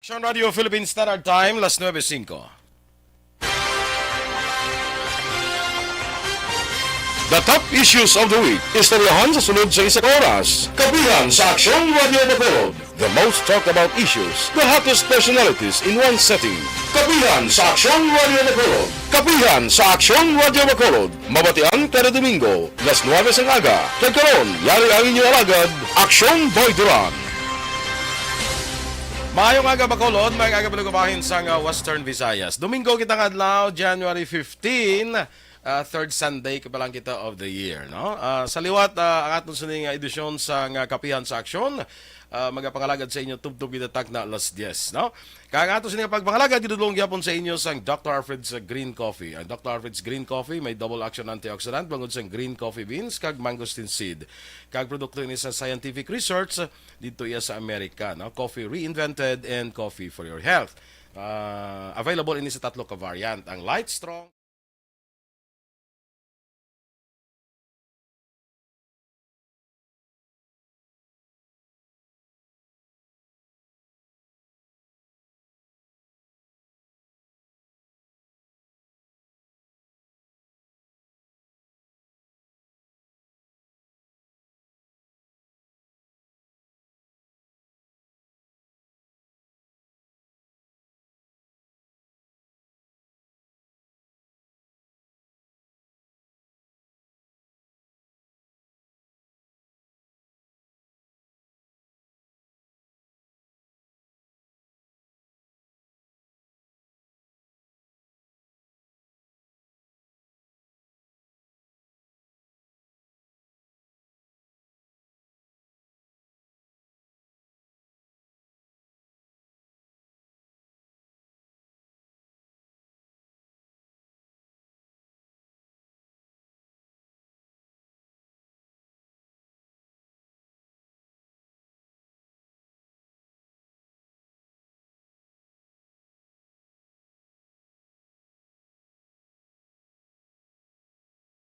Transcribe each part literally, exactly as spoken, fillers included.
Action Radio Philippine Standard Time, las nuebe singko. The top issues of the week. Istoryahan sa sunod sa isa ka oras. Kapihan sa Aksyon Radio Bacolod. The most talked about issues, the hottest personalities in one setting. Kapihan sa Aksyon Radio Bacolod. Kapihan sa Aksyon Radio Bacolod. Mabatian kada Domingo, las nuebe sang aga. Kag karon, yari ang inyo alagad, Aksyon Boy Duran. Maayong aga, Bacolod. Maayong aga, bahin sang, ah, Western Visayas. Domingo kita nga adlaw, January fifteen, ah, third Sunday ka pa lang kita of the year, no? Ah, sa liwat, ah, ang aton sini nga edisyon sang, ah, Kapihan sa Aksyon, ah, magapangalagad sa inyo tubtob gid takna alas diyes, no? Kag ang aton sini nga pagpangalagad, gidulong gyapon sa inyo sang Doctor Alfred's Green Coffee. Ang Doctor Alfred's Green Coffee may double action antioxidant bangod sang green coffee beans kag mangosteen seed. Kag produkto ini sa scientific research didto iya sa Amerika, no? Coffee reinvented and coffee for your health. Ah, available ini sa tatlo ka variant, ang light, strong,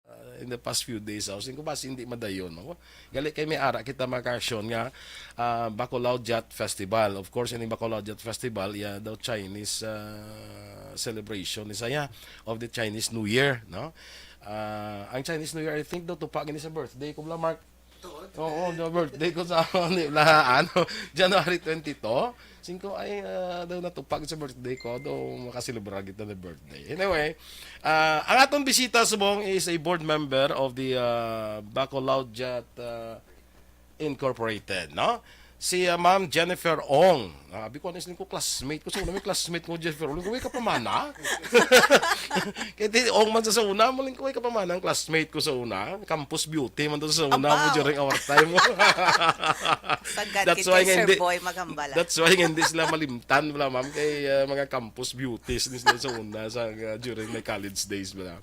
Ah, in the past few days, ako, singko ba, hindi madayon, no? Gali kay may ara kita, mga ka-aksyon, nga, ah, Bacolao Jat Festival. Of course, ining Bacolao Jat Festival, iya daw Chinese, ah, celebration ni saya of the Chinese New Year, no? Ah, ang Chinese New Year, I think, daw tupa gini sa birthday ko, bala, Mark. Oo, the birthday ko sa, ano, di ba, ano, January twenty-two. Singko ay, ah, daw natupag sa birthday ko, daw makaselebrar kita na birthday. Anyway, ah, ang aton bisita subong is a board member of the, ah, Bacolao Jat, ah, Incorporated, no? Si, ah, Ma'am Jennifer Ong. Ah, abi ko, ano, siling ko, classmate ko sa una, may classmate ko, Jennifer Ong. Lingko, "Way ka pa mana?" Kay di, Ong man sa, sa una, mo, lingko, "Way ka pa mana ang classmate ko sa una? Campus beauty man to sa una mo Abaw. During our time." Sagad That's kay why nga Sir hindi, Boy Magambala. That's why nga hindi sila malimtan, bala, ma'am, kay, ah, mga campus beauties ni sila sa una, sa, ah, during my college days, bala.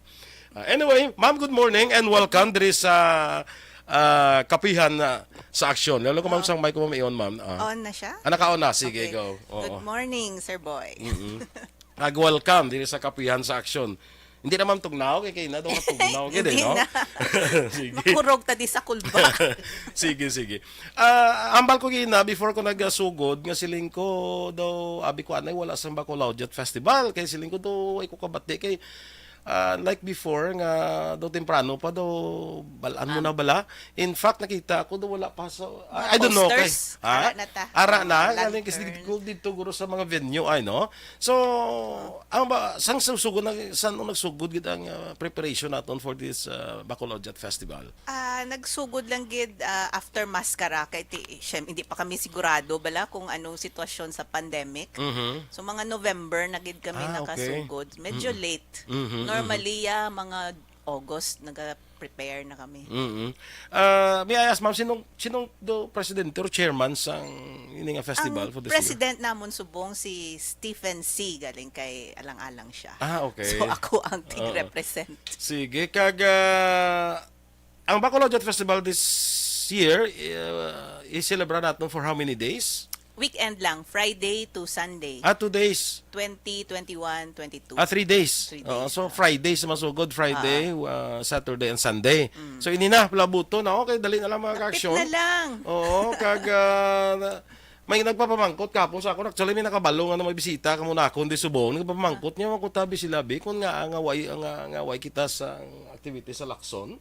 Ah, anyway, ma'am, good morning and welcome diri sa, ah, Kapihan, ah, sa Aksyon. Lalo ko, ma'am, Oh. sang mic ko, ma'am, i-on, ma'am. Ah. On na siya? Ah, naka-on na. Sige, Okay. go. Oo. Good morning, Sir Boy. Mm-mm. Nag-welcome diri sa Kapihan sa Aksyon. Hindi naman tugnaw, kay, kay na daw matugnaw, gid, eh, Hindi no? na. Sige. Makurog ta di sa kulba. Sige, sige. Ah, ambal ko gina, before ko nagasugod, nga siling ko daw, abi ko, anay, wala sang Bacolao Jat Festival. Kay siling ko daw, ay ko kabati. Kay, ah, like before, nga daw temprano pa daw, balaan mo Am. na bala. In fact, nakita ko daw wala pa sa, Mga I don't know, kay, posters. ha? Ara na ta. Ara na, Mga galing kasi lantern. Dito, dito guro sa mga venue, ay, no? So, ang ba, sang sugod na, san ang nagsugod gid ang, ah, preparation naton for this, ah, Bacolao Jat Festival? Ah, nagsugod lang gid, ah, after maskara kay ti, syem-, hindi pa kami sigurado bala kung anong sitwasyon sa pandemic. Mhm. So, mga November na gid kami Ah, okay. nakasugod. Medyo Mm. late. Mhm, mhm. Normally, ah, mga August, naga-prepare na kami. Mhm. Ah, may I ask, ma'am, sinong, sinong do presidente or chairman sang ini nga festival Ang for this year? president namon subong si Stephen C, galing kay Alang-alang siya. Ah, okay. So, ako ang Oo. tig-represent. Sige, kag, ah, ang Bacolao Jat Festival this year, uh, i-celebra naton for how many days? Weekend lang, Friday to Sunday. Ah, two days. Twenty, twenty-one, twenty-two. Ah, three days. Three Oo, days, so, ah. Friday sa masugod, Friday, Oo. uh, Saturday, and Sunday. Mm. So, ini na, palabuto na. Okay, dali na lang, mga Lapit ka-aksyon. na lang. Oo, kag, ah, na-, May nagpapamangkot kapon sa akon. Actually, may nakabalo nga na may bisita kamo na akon di subong. Nagpapamangkot niya, "Wa ko tabi sila, bi, kung nga, nga way, nga, nga way kita sa activity sa Lacson.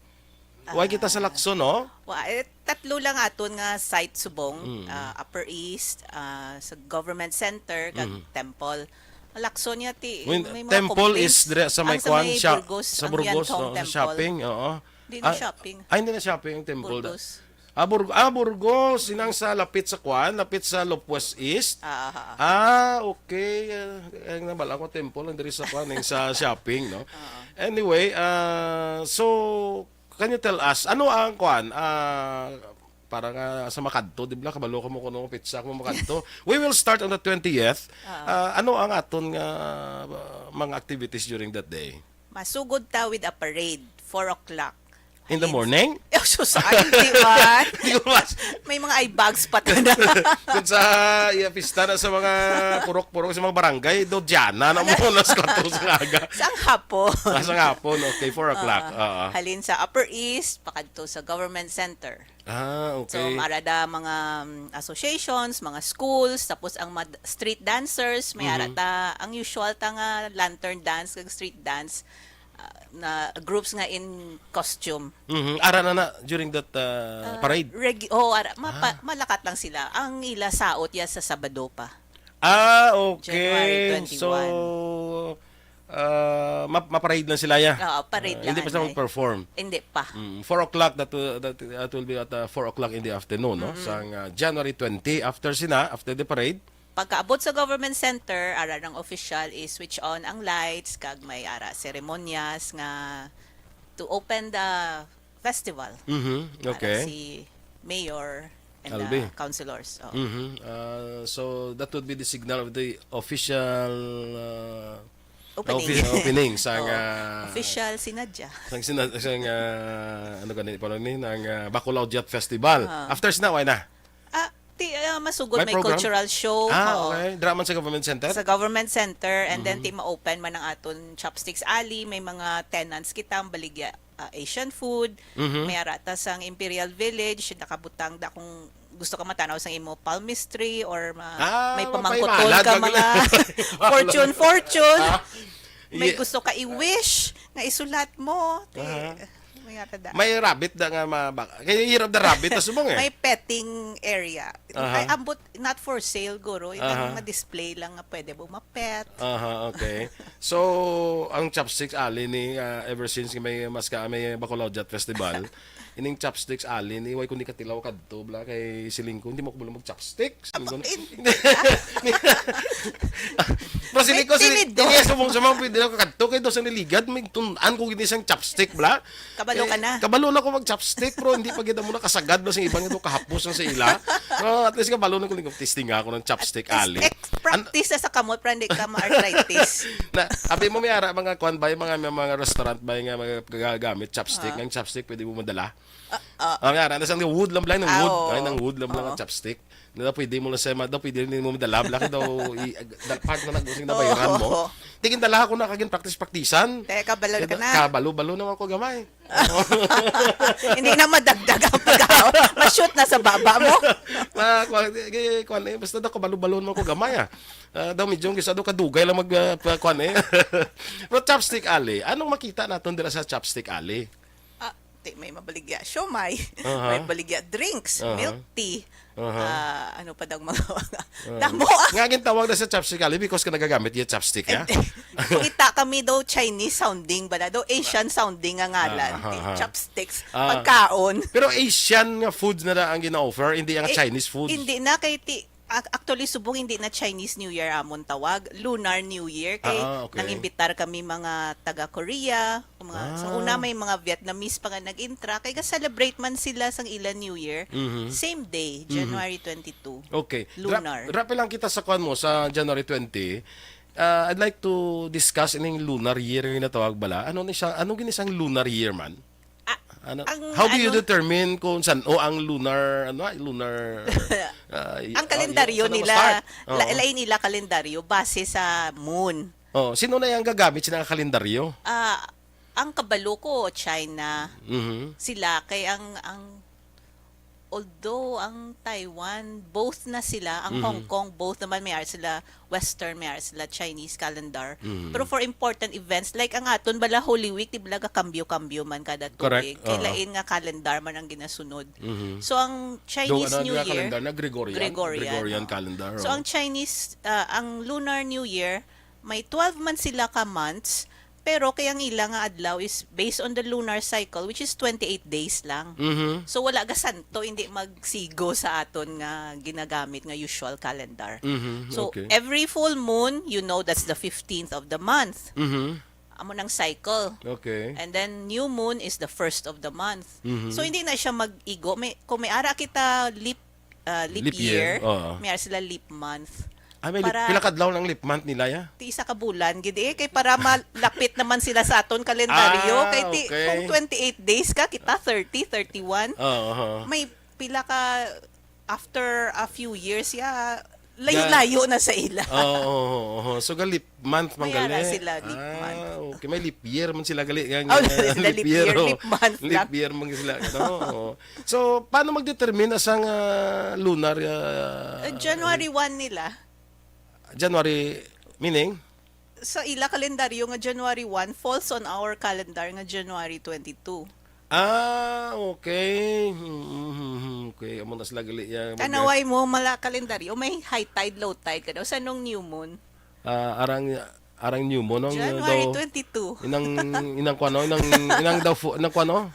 Way kita sa Lacson, no?" Wa, eh, tatlo lang aton nga site subong, Mm. ah, Upper East, ah, sa Government Center, kag Mm. Temple. Ang Lacson niya, ti, When may mga Temple complaints. Is dire sa may Ang sa kwan, may siya, Burgos, sa ang Burgos, Yanthong no, sa Temple. Shopping, oo. Di na Ah, shopping. Ay, hindi na shopping ang Temple. Burgos. Ah, Burg-, ah, Burgos, inang sa lapit sa kwan, lapit sa Lopez East. Ah, ah, ah. Ah, okay. Ah, ay, nabala ko Temple, ang diri sa kwan, yung sa shopping, no? Oo. Anyway, ah, so, can you tell us, ano ang kwan, ah, para nga sa makadto, di ba, kabalo ka mo kung anong pizza kung makadto. We will start on the twentieth. Oo. Ah, ano ang aton nga, ah, mga activities during that day? Masugod ta with a parade, four o'clock. In the Ayun. Morning? Oh, sus, ay, hindi man. Di ko mas- May mga eye bags pa ta na. Kung sa, iya, pista na sa mga purok-purok, sa mga barangay, do dyan na, na mo, alas kwatro sa aga. Sa hapon. Ah, sa hapon, okay, four o'clock. Oo. Oo. Halin sa Upper East, pakadto sa Government Center. Ah, okay. So, mara da mga, um, associations, mga schools, tapos ang mad-, street dancers, may ara Mhm. ta, ang usual ta nga lantern dance, kag street dance, ah, na groups nga in costume. Mhm. Ara na na during that, uh, Ah, parade? Reg-, oh, ara, mapa-, Ah. malakat lang sila. Ang ila saot ya sa Sabado pa. Ah, okay. January twenty-one. So, uh, ma-, ma-parade lang sila ya? Oo, parade Ah, lang, hindi pa sila anay. Mag-perform? Hindi pa. Mm, four o'clock, that will, that, that will be at, uh, four o'clock in the afternoon, no? Mm-mm. Sang, uh, January twenty, after sina, after the parade, Pagkaabot sa government center, ara ng official i-switch on ang lights, kag may ara seremonyas nga to open the festival. Mhm, ara okay. Si mayor and Albi. The councilors. Oo. Mhm. Ah, so, that would be the signal of the official, ah, Opening. Offi-, opening sang, Oo. Ah, official si Nadia. Sang sina-, sang, ah, ano gani pa ni, nang, ah, Bacolao Jet Festival. Ah. After sina, why na? Ah, ti, ah, masugod may program? May cultural show. Ah, oo. Okay. Drama sa Government Center? Sa Government Center, and then Mhm. Ti ma-open man ang aton Chopsticks Alley, may mga tenants kita, ang baligya, ah, Asian food, Mhm. may ara ta sang Imperial Village, nakabutang da kung gusto ka matanaw sang imo palmistry or ma-, Ah, may pamangkuton mapaimalad ka lang mga yun. Fortune, fortune. Ah, may yeah. Gusto ka i-wish nga isulat mo. Ti, Aha. May nga tada. May rabbit da nga ma-, ba-, kaya hirap na rabbit na subong eh. May petting area. Aha. Ay, ambot, not for sale, guro. Yung Aha. Ma-display lang nga pwede mo ma-pet. Aha, okay. So, ang Chopsticks Alley ni, ah, ever since may mas ka, may Bacolao Jet Festival, ining Chopsticks Alley ni, way ko ni katilaw kadto, bla, kay siling ko, "Hindi mo ko bala mag-chopstick?" Siling ko, Abo, in-, Pero siling ko, siling, tinido. Hindi, sumong-sumong, pwede na ko kadto, kay daw sa niligad, may tun-an ko gini sang chopstick, bla. Kabalo ka Eh, na. Kabalo na ko mag-chopstick, pero hindi pa gid mo nakasagad na sa iba nga to kahapos na sa ila. No, at least kabalo na ko, testing ako ng chopstick, At least ali. Ex-, practice na sa kamot, para hindi ka ma-arthritis. Na, abi mo, may ara, mga kwan ba, yung mga, mga, mga restaurant ba, yung mga gagamit chopstick, Ah. Ang chopstick, pwede mo madala. Ah, ah. Ang ara, nasa wood lang, blind ng Ah, wood. Oo. Ay, ng wood lang, lang Oo. Ang chopstick. Na pwede mo lang sa ma-, daw pwede rin mo madala, bla, daw i-, da-, pag na nag-usig na bayaran mo. Oo. Tingin dala ko na kagin practice-practicean. Te, kabalo ka na. Kabalo-balo naman ko gamay. Hindi na madagdag ang pagkaon. Ma-shoot na sa baba mo. Ma-, kwan, eh, kwan, eh, basta daw kabalo-balo naman ko gamay, ah. Ah, daw medyo ang isa daw kadugay lang mag, ah, pa-, kwan, eh. Pero Chopstick Alley, anong makita naton dira sa Chopstick Alley? Ah, ti, may mabaligya siomay, Aha. May baligya drinks, Aha. Milk tea, Aha. Ah, ano pa daw mga, mga Ah. Damo, ah. Nga gintawag na sa chopstick, ali, because ka nagagamit yung chopstick, ya? Hindi. Kita kami daw Chinese sounding, bala daw Asian sounding nga ngalan. Ah, aha, aha. Chopsticks, Ah. Pagkaon. Pero Asian nga foods na lang ang gina-offer, hindi ang Eh, Chinese foods. Hindi na, kay ti-, ac-, actually, subong hindi na Chinese New Year amon tawag, Lunar New Year. Kay Ah, okay. Nangimbitar kami mga taga Korea, mga, sa Ah. Una, may mga Vietnamese pa nga nag-intra. Kay ga-celebrate man sila sang ila New Year. Mhm. Same day, Mhm. January twenty-two. Okay. Lunar. Dra-, dra pa lang kita sa kwan mo, sa January twenty. Ah, I'd like to discuss ining lunar year nga ginatawag bala. Ano ni siya, ano gini sang lunar year man? Ah, Ano, ang how do you ano? Determine kung san o ang lunar, ano, ay, lunar, ah, y-, Ang ah, kalendaryo saan na nila, ma-start? Oo. La-, lain nila kalendaryo base sa moon. Oh, sino na yung gagamit sila nga kalendaryo? Ah, ang kabalo ko, China. Mhm. Sila, kay ang, ang Although ang Taiwan, both na sila, ang Mhm. Hong Kong, both naman may ara sila Western, may ara sila Chinese calendar. Mhm. Pero for important events, like ang aton bala Holy Week, di bala gakambyo-kambyo man kada Correct. tuig. Kay Oo. lain nga calendar man ang ginasunod. Mhm. So ang Chinese Though, ano, New nga Year, calendar na Gregorian? Gregorian, Gregorian oo. calendar, So oh. ang Chinese, ah, ang Lunar New Year, may twelve man sila ka months, pero kay ang ila nga adlaw is based on the lunar cycle, which is twenty-eight days lang. Mhm. So wala gasanto, hindi magsigo sa aton nga ginagamit nga usual calendar. Mhm. So Okay. every full moon, you know, that's the fifteenth of the month. Mhm. Amo nang cycle. Okay. And then new moon is the first of the month. Mhm. So hindi na siya mag-igo. May, kung may ara kita leap, ah, leap, Leap year, year, oo. may ara sila leap month. Ah, may lip, Para- pila ka adlaw ng lip month nila, ya? Ti isa ka bulan gid eh, kay para malapit naman sila sa aton kalendaryo. Ah, Kay ti, okay. kung twenty-eight days ka, kita thirty, thirty-one. Oo, oo. May pila ka, after a few years, ya, layo-layo na sa ila. Oo, oo, oo. So, ga lip month man May ara gali. sila, lip Ah, month. Okay, may leap year man sila gali. Nga, Oh, nga, sila leap year, oh. Lip month Leap lang. Year man sila. No? Oo. So, paano magdetermine sang ah, lunar? Ah, Uh, January one nila. January, meaning? Sa ila kalendaryo nga January one falls on our calendar nga January twenty-two. Ah, okay. Hmm, hmm, hmm, hmm. Okay, amo na sila gali. Ya, mag- Kanaway mo, mala kalendaryo, may high tide, low tide ka daw. Sa nung new moon? Ah, arang arang new moon, no? January Daw, twenty-two. Inang inang kuno, inang inang daw fu- inang kuno.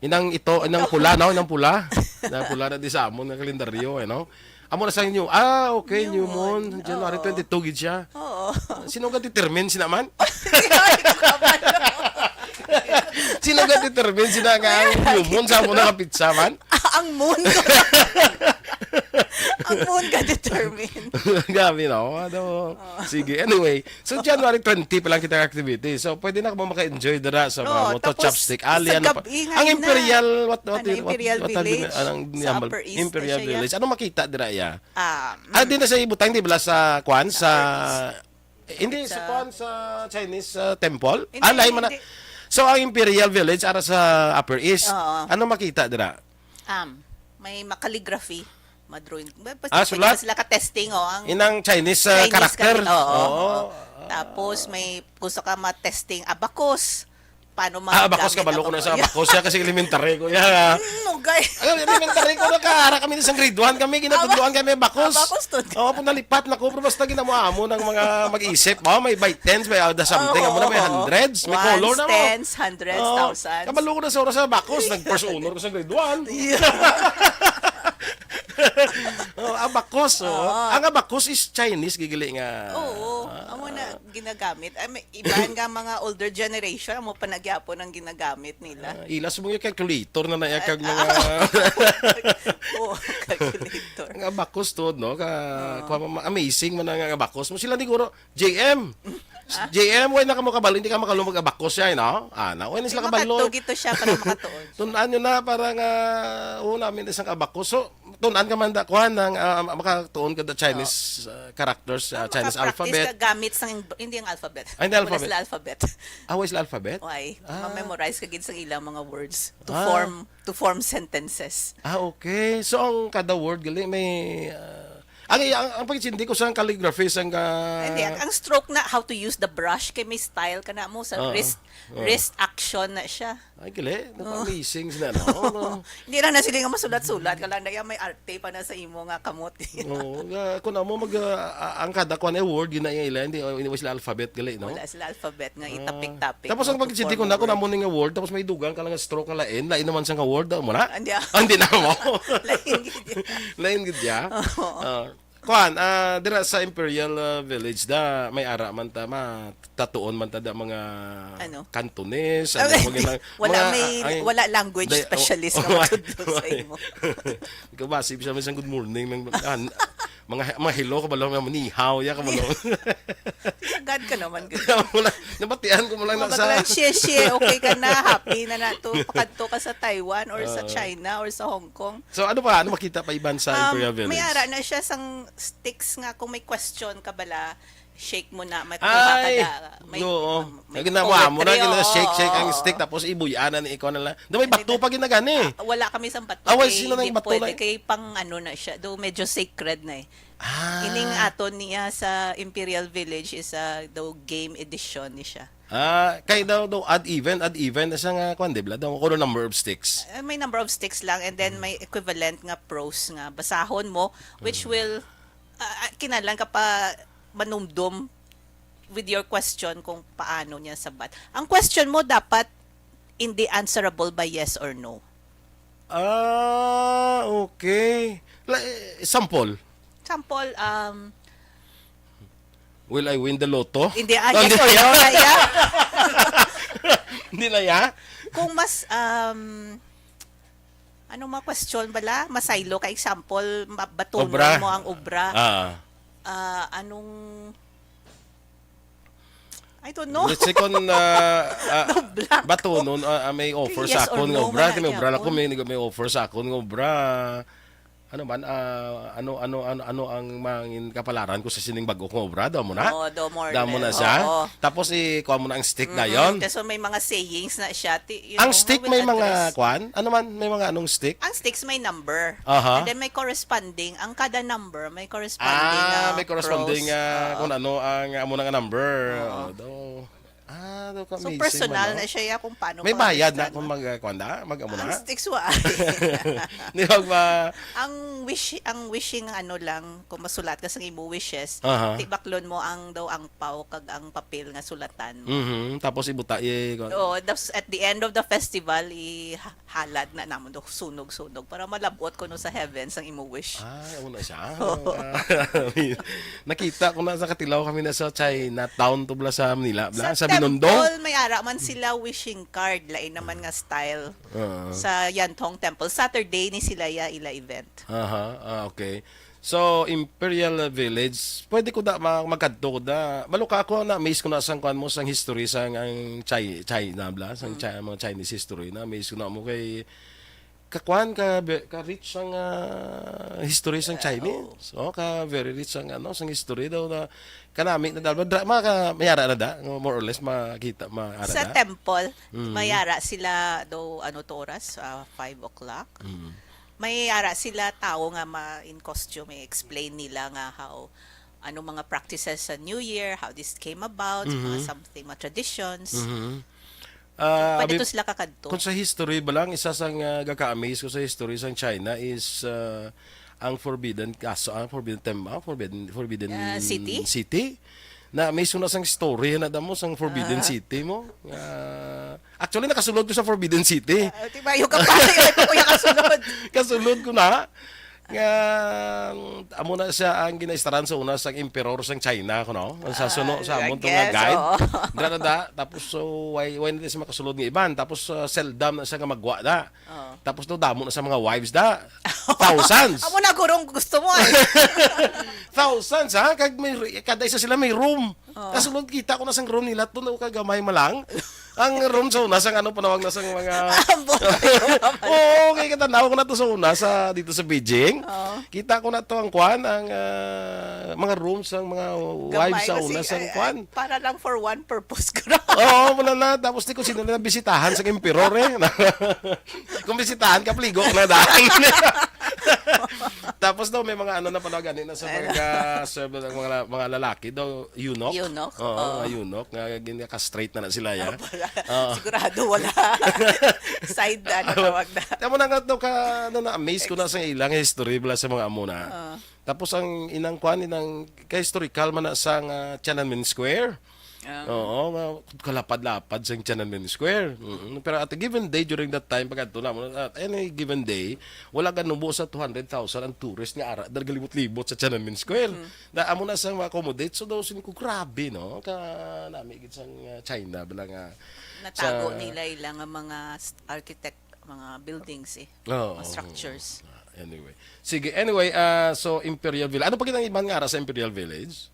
Inang ito, inang pula, no? Inang pula. Inang pula na di sa amon nga kalendaryo, eh, no? Amo na sa inyo. Ah, okay, New new moon, moon. January Oo. twenty-two gid siya. Oo. Sino ga determine sina man? Sino ga determine sina nga ang new moon sa amo na nga petsa man? Ang moon. Ang moon ka determine. Grabe, no? Ano? Sige, anyway. So, January twenty pa lang kita activity. So, pwede na ka maka-enjoy dira sa mga Oo, moto tapos chopstick. sa Ali, ano pa? gabi nga Ang ina. Imperial, what, what, Ano, what, Imperial what have you- Village? Ang Sa Imperial Upper East na Imperial siya, ya. Village. Ano makita dira, ya? Um, Ah, di na sa ibutang, di ba, sa kwan, sa... Hindi, sa Sa- kwan, sa Chinese ah, temple? Hindi, Ah, lain man na. hindi. So, ang Imperial Village, ara sa Upper East, Oo. ano makita dira? Um, may ma-calligraphy, ma-drawing. Ba- basta Ah, pwede sulat? na sila ka-testing, oh, ang Inang Chinese ah, Chinese character? ka-, oo. Oo. Tapos may gusto ka ma-testing abacus. Paano Ah, abacus, magamit kabalo ko ang na sa abacus? Abacus. Siya kasi elementary ko. Yeah. Mm, okay. Ang elementary ko, nakaara kami sa grade one kami, ginatudloan kami abacus. Abacus to. Oo, kung nalipat na ko, pero basta ginawa mo ng mga mag-isip. Oh, may by tens, may other something. Amo na may Oo. Hundreds, may Ones, color na mo. Tens, hundreds, Oo. Thousands. Kabalo ko na sa oras sa abacus, nag-first honor ko sa grade one. Yeah. Oh, abacus, oh. Oo. Ang abacus is Chinese, gigili nga. Oo, amo na ginagamit. Ay, may iban nga mga older generation, amo pa nagyapon ang ginagamit nila. Ah, ilas mo yung calculator na nayakag mga... Oo, calculator. Ang abacus to, no? Ka, kuha mo, amazing man ang abacus mo. Sila siguro, J M. J M, why na ka mo kabalo? Hindi ka makalo mag-abacus siya, no? Ah, na, why na sila kabalo? Makatog ito siya para makatuon. Tun-an nyo na, parang, ah, oo, namin isang abacus. So, tun-an ka man da, kuha ng, ah, makatuon ka the Chinese ah, characters, ah, Chinese Makapractice alphabet. Ka gamit sang, hindi ang alphabet. Ay, hindi Wala alphabet. Sila alphabet. Ah, why sila alphabet? Why? Ah. Ma-memorize ka gid sang ilang mga words to Ah. form to form sentences. Ah, okay. So, ang kada word, gali, may... ah, ang, ang, ang pag-intindi ko sa calligraphy, sa ka... Hindi, ang, ang stroke na how to use the brush kay may style ka na mo sa Oo. wrist Oo. wrist action na siya. Ay, gali. Napa-amazing sila, no? No? Hindi lang na sige nga masulat-sulat ka lang, daya may arte pa na sa imo nga kamot. Oo, nga, kung amo mag, ah, ang kada kuan award, yun na yung ila, hindi, hindi sila alphabet, gali, no? Wala sila alphabet nga Ah. itapik-tapik. Tapos ang No? To pag-intindi ko form na, kung words. amo ning award, tapos may dugang ka lang nga stroke na lain, lain naman sang award, amo na? Andi, ah. Ah, hindi na mo. Lain gid yun. Lain gid ya. Ah, kuan, ah, dira sa Imperial ah, Village da, may ara man ta, ma, tatuon man ta da mga Ano? Cantonese, Ah, ano, hindi. mga, Wala mga, may, ay, wala language di- specialist oh, nga oh, matudlo sa ay. imo. Ikaw ba, sip siya, may isang good morning, mga, ah, mga, mga hello, kabalo, mga ni hao, ya, kabalo. Sagad ka naman. Gud. Wala, nabatian ko mo lang na Mga sa... baga lang, "Shie, shie, okay ka na, happy na na to, pakadto ka sa Taiwan or sa Ah. China or sa Hong Kong." So, ano pa? Ano makita pa iban sa Um, Imperial Village? May ara na siya sang sticks nga kung may question ka bala, shake mo na, may kuha ka Ay, na, may, oo. may Ang ginawa mo na, pwetry, gina-shake, shake ang oo. Stick, tapos ibuy-an na ni ikaw na lang. Na may Hindi bato na. pa ginagani. Ah, wala kami sa bato. Ah, wala Kay sila ng hindi bato pwede. na. Kay pang ano na siya, do medyo sacred na eh. Ah. Ining aton niya sa Imperial Village is a do game edition ni siya. Ah, kay daw, daw odd even, odd even, sa nga, kwan, di ba? Daw, kuno number of sticks. Ah, may number of sticks lang, and then may equivalent nga prose nga basahon mo, which Mm. will, ah, ah, kinahanglan ka pa manumdom with your question kung paano niya sabat. Ang question mo dapat hindi answerable by yes or no. Ah, okay. La-, eh, sample. Sample, um, Will I win the lotto? Hindi, ah, Oh, yes hindi. or no na, yeah. Hindi na, ya? Kung mas, um, anong mga question bala? Masaylo ka, example, ma-, batunon Obra. mo ang obra. Ah. Ah, anong, I don't know. Let's say kung, ah, ah, Nablanko. batunon, ah, ah, may offer Yes sa or akon nga no obra, man kay may na obra na ko, gyapon. may, may offer sa akon nga obra. Ano man, ah, ano, ano, ano, ano ang mangin kapalaran ko sa sining bag-o kong obra? Daw mo na? Oo, daw more Daw mo na na. siya? Oo. Tapos, i-, kuha mo na ang stick Mm-mm. dayon? Kaso may mga sayings na siya. Ti-, you Ang know, stick will may mga address. kwan? Ano man? May mga anong stick? Ang sticks may number. Aha. And then may corresponding. Ang kada number may corresponding, Ah, ah, may corresponding, prose. ah, Oo. kung ano ang amo na nga number. Oo. Oh, daw. Ah, daw ka So, amazing personal man, no? na siya, ya, kung paano May bayad na pag-understand kung mo. mag, ah, kwan da? Mag-amo Ang na? sticks wa. Di ba ba? Ang wish, ang wishing ano lang, kung masulat ka sa imo wishes, Aha. tibaklon mo ang daw ang pao kag ang papel nga sulatan mo. Mhm. Tapos ibuta, eh, kwan. Oo, tapos at the end of the festival, i-, halad na namon do sunog-sunog para malab-ot kuno sa heavens ang imo wish. Ay, una siya. Oo. Ah, nakita ko na sa Katilaw kami na sa Chinatown to bla sa Manila, bla, Sa sa Binondo. temple, may ara man sila wishing card, lain naman nga style. Oo. Sa Yanthong Temple, Saturday ni sila ya ila event. Aha, ah, okay. So, Imperial Village, pwede ko da ma-, magkadto ko da. Maluka ako, na-amaze ko na sang kuan mo, sang history sang ang Chi-, China, bla, sang Mm. Chi-, mga Chinese history, na-amaze ko na mo kay kakuan ka, be-, ka rich ang, ah, history sang Eh, Chinese. oo. Oh, ka very rich ang, ano, sang history daw na kanami na daw. Dra-, maka-, mayara na da, more or less, makita, maara Sa da. temple, Mm. mayara sila daw, ano to oras, ah, five o'clock. Mm. Mayara sila tao nga ma-, in costume, i-explain nila nga how, ano mga practices sa New Year, how this came about, mga Mhm. something, mga traditions. Mhm. Ah, Pwede abi, to sila kakadto. Kung sa history ba lang, isa sa nga gaka-amaze ko sa history sang China is, ah, ang forbidden kaso, ang forbidden tem-, ah, forbidden, forbidden Ah, city? city. Na-amaze ko na sang story na damo sang forbidden Ah. city mo. Ah, actually, nakasulod ko sa forbidden city. Ah, di ba, yung kapatid, ay, kuya, kasulod. Kasulod ko na. Nga, amo na siya ang ginaistaran sa una sang emperor sang China, kuno. Sa suno, Ah, sa I amon to nga guess, guide. oo. Dra na da, tapos, so, why, why na siya makasulod nga iban? Tapos, ah, seldom na siya nga magwa da. Oo. Tapos, daw, damo na sa mga wives da. Thousands. Amo na, gurong gusto mo, eh. Thousands, ha? Kag may, kada isa sila may room. Oo. Kasulod, kita ko na sang room nila, to na kagamay malang. Ang room sa una, sang ano, panawag na sang mga Ang bote ko naman. Oo, kay katanaw ko na to sa una, sa, dito sa Beijing. Oo. Kita ko na to ang kwan, ang, ah, mga rooms sang mga Gamay wives sa kasi, una, sang ay, kwan. ay, para lang for one purpose, guro. Oo, muna na. Tapos di ko sino na bisitahan sa emperor, eh. Kung bisitahan ka, pligo na daan. Tapos daw, may mga ano na pala, gani na sa mga Ano? ka-serve ng mga, mga lalaki daw, eunuch. Eunuch, Oo, oo. mga eunuch. Nga, gin-, ka-straight na na sila, ya. Ano pala? Oo. Sigurado wala. Side, ano tawag na? Tama na nga daw ka, ano, na-amaze ko na sa ilang history bala sa mga amo na. Oo. Tapos ang inang kwan, inang ka-historical man na sa nga Tiananmen Square. Ah. Oo, ma-, kalapad-lapad sa Tiananmen Square. Mm. Pero at a given day during that time, pag adto na mo, at any given day, wala ganubo sa two hundred thousand ang tourist nga ara, dahil galibot-libot sa Tiananmen Square. Mhm. Na amo na sa ma-accommodate, so daw sin ko, grabe, no? Ka nami gid sang, uh, China, bala nga Natago sa nila ila nga mga st-, architect, mga buildings, eh. Oo, Mga oo. structures. Ah, anyway. Sige, anyway, ah, so Imperial Village. Ano pa gid ang iban nga ara sa Imperial Village?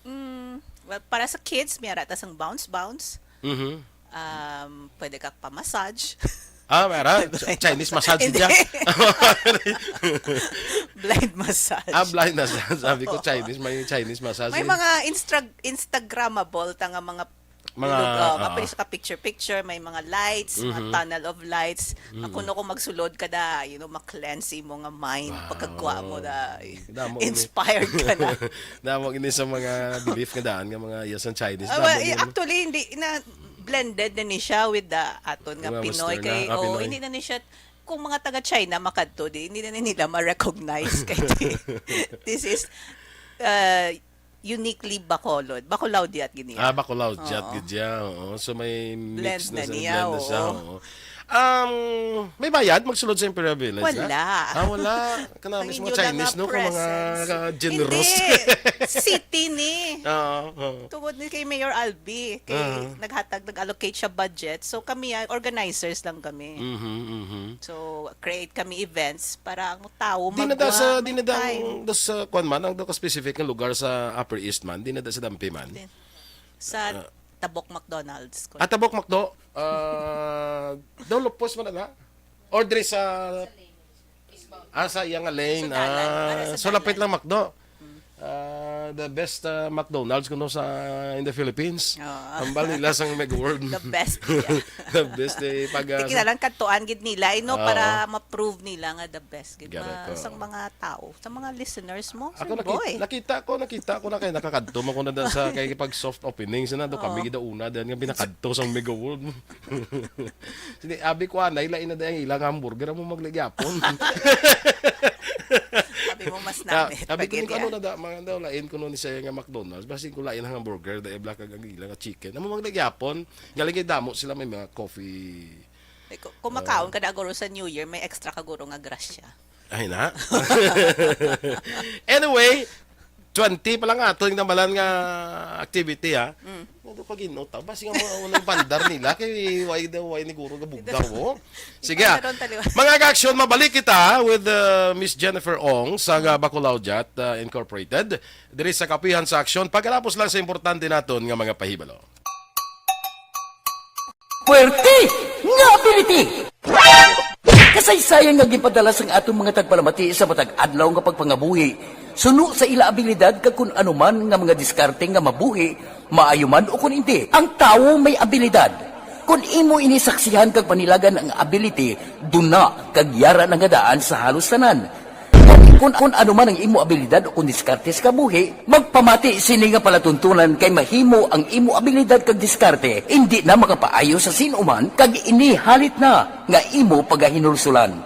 Mm, well, para sa kids, may ara ta sang bounce-bounce. Mhm. Um, pwede ka pa-massage. Ah, meron? Ch-, Chinese massage Hindi. Dyan? Blind massage. Ah, blind massage. Sabi ko, Oo. Chinese, may Chinese massage. May mga instra-, Instagrammable ta nga mga Mga, lug-, oh, ah. Mapili sa ka picture-picture, may mga lights, mga Mhm. tunnel of lights. Mm. Ako no, kung magsulod ka da, you know, ma-cleanse mo nga mind, Wow. pagkagwa mo da, Damo ini. Inspired ka na. Damo ini sa mga belief nga daan nga mga yes ang Chinese. Ah, Damo well, eh, ini. Actually, hindi na blended na ni siya with the aton nga Mga Pinoy Western, kay, ah, ah, oh, Pinoy. Hindi na ni siya, kung mga taga China makadto di, hindi na nila ma-recognize kay di-, this is, uh, uniquely Bacolod. Bacolao diat gid niya. Ah, Bacolao diat Oo. Gid siya, oo. So, may Blend mix na na sa, niya, blend na siya, oo. Oo. Um, may bayad magsulod sa Imperial Village, Wala. Na? Ah, wala. Kana Ang mismo inyo lang Chinese, nga no? Kung mga presence. Generous. Hindi. City ni. Oo, oo. Tungod ni kay Mayor Albi, kay Uh-huh. naghatag, nag-allocate siya budget. So, kami, ah, organizers lang kami. Mhm, mhm. So, create kami events para ang tawo Di na da magwa, sa, di may na da time. Ang, da sa, kwan man, ang da ka specific nga lugar sa Upper East man, di na da sa Dampi man. Din. Sa Ah. Tabok McDonald's. Ah, Tabok McDo? Ah, daw lupos man na? Or diri sa, ah, sa iya nga lane. Sa dalan, ah, para sa so, lapit dalan. Lang McDo. Mm. Ah, the best, ah, McDonald's kuno sa, in the Philippines. Oo. Hambal nila sang Mega World. The best, yeah. The best, eh, pag, ah, Di kinahanglan kadtuan gid nila, eh, no, Oo. Para ma-prove nila nga the best gid Garo ma-, ko. Sang mga tao, sa mga listeners mo, Ako Sir naki-, Boy. Nakita ko, nakita ko na kay nakakadto man ko na da sa kay pag soft opening, sina do kami Oo. Gid una, dan nga binakadto sang Mega World. Sini, abi ko, anay, lain na dahil ilang hamburger, amo maglagyapon. Sabi mo, mas Na, namit sabi pa ko gid ni, ano yan. Na da, mga daw, lain ko nun siya nga McDonald's, basi ko lain ang hamburger, dahil black ang ilang nga chicken. Amo maglagyapon, galing kay damo sila may mga coffee. Eh, ku-, kumakaon ka na guro sa New Year, may extra ka guro nga grasya. Ay na. Anyway, twenty pa lang ato yung namalan nga activity, ha? Mm. Ano pa ginot, ha? Basi nga mga unang bandar nila, kay why daw, why ni guro gabugdaw, oh? Sige, ah. Ikaw na ron, taliwan. Mga ka-action, mabalik kita with, uh, Miss Jennifer Ong sa, uh, Bacolao Jat, uh, Incorporated. Diri sa Kapihan sa Aksyon, pagkatapos lang sa importante naton nga mga pahibalo. Puwerte nga ability! Kasaysayan nga ginpadala sang aton mga tagpalamati sa matag adlaw nga pagpangabuhi, suno sa ila abilidad kag kun ano man nga mga diskarte nga mabuhi, maayo man o kun indi, ang tawo may abilidad. Kun imo ini saksihan kag panilagan ang ability, duna kag yara na nga daan sa halos tanan. Kun, kun ano man ang imo abilidad o kun diskarte sa kabuhi, magpamati sini nga palatuntunan kay mahimo ang imo abilidad kag diskarte indi na makapaayo sa sin-o man kag ini halit na nga imo pagahinulsulan.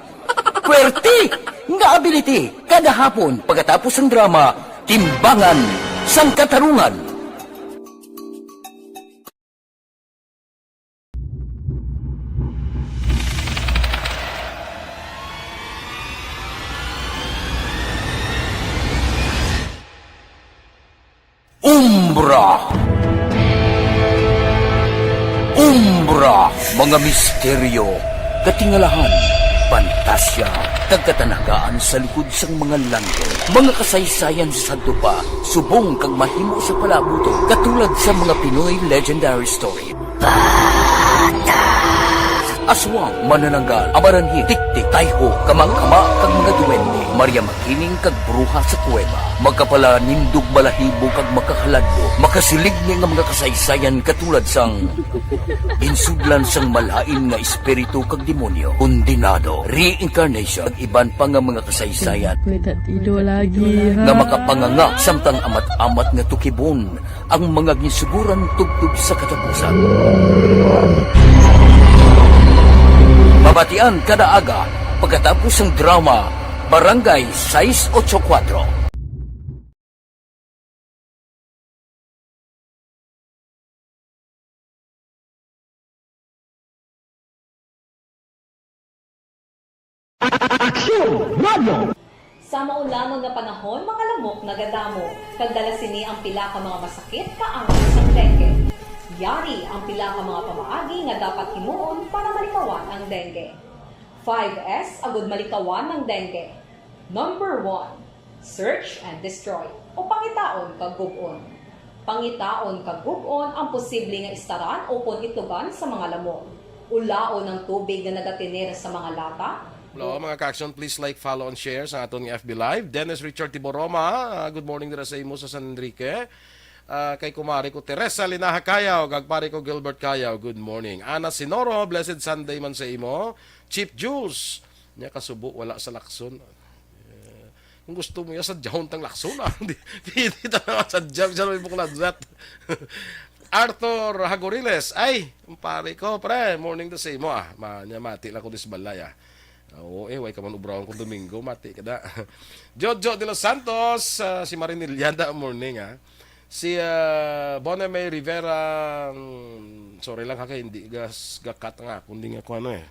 Puwerte nga ability kada hapon pagkatapos sang drama, Timbangan sang Katarungan. Umbra. Umbra, mga misteryo, katingalahan, pantasya, kag katanagaan sa likod sang mga langit. Mga kasaysayan sa sadto pa, subong kag mahimo sa palaabuton, katulad sa mga Pinoy legendary story. Aswang, manananggal, amaranhit, tiktik, tayho, kama-kama, kag mga duwende, Maria Makiling, kag bruha sa kuweba. Makapalanindog, balahibo, kag makahaladlo. Makasiling ni nga mga kasaysayan katulad sang ginsudlan sang malain nga espiritu kag demonyo, kondenado, reincarnation, kag iban pa nga mga kasaysayan May tatido lagi, ha? Nga makapanganga samtang amat-amat nga tukibon ang mga ginsuguran tubtob sa katapusan. Mabatian kada aga pagkatapos sang drama Barangay sais ocho kuwatro. Aksyon! Radyo! Sa maulamon nga panahon, mga lamok nagadamo, kag dala sini ang pila ka mga masakit kaangay sang dengue. Yari ang pila ka mga pamaagi nga dapat himuon para malikawan ang dengue. Five S agud malikawan ang dengue. Number one, search and destroy, o pangitaon kag gub-on. Pangitaon kag gub-on ang posible nga istaran ukon itlogan sa mga lamok. Ulaon ang tubig nga nagatener sa mga lata. Hello, mga ka-action, please like, follow, and share sa aton nga F B Live. Dennis Richard Tiboroma, ah, good morning dira sa imo sa San Enrique. Ah, kay kumari ko Teresa Linaha Cayaw, kag pare ko Gilbert Cayaw, good morning. Ana Sinoro, blessed Sunday man sa imo. Chief Jules, nya kasubo wala sa lakson. Eh, kung gusto mo ya sa jahon tang lakson, ah. Di, di, di ta na sa jam, sa may bukladjat. Arthur Hagoriles, ay, ang pare ko, pre, morning to sa imo, ah. Ma, nya mati lang ko dis balay, ah. Oo, eh, way ka man ubrawan kung Domingo, mati ka da. Jojo de los Santos, ah, si Marinil Yanda, morning, ah. Si, ah, Bonnie May Rivera, mm, sorry lang ha, kay hindi gas, gakat nga, kundi nga kung ano eh.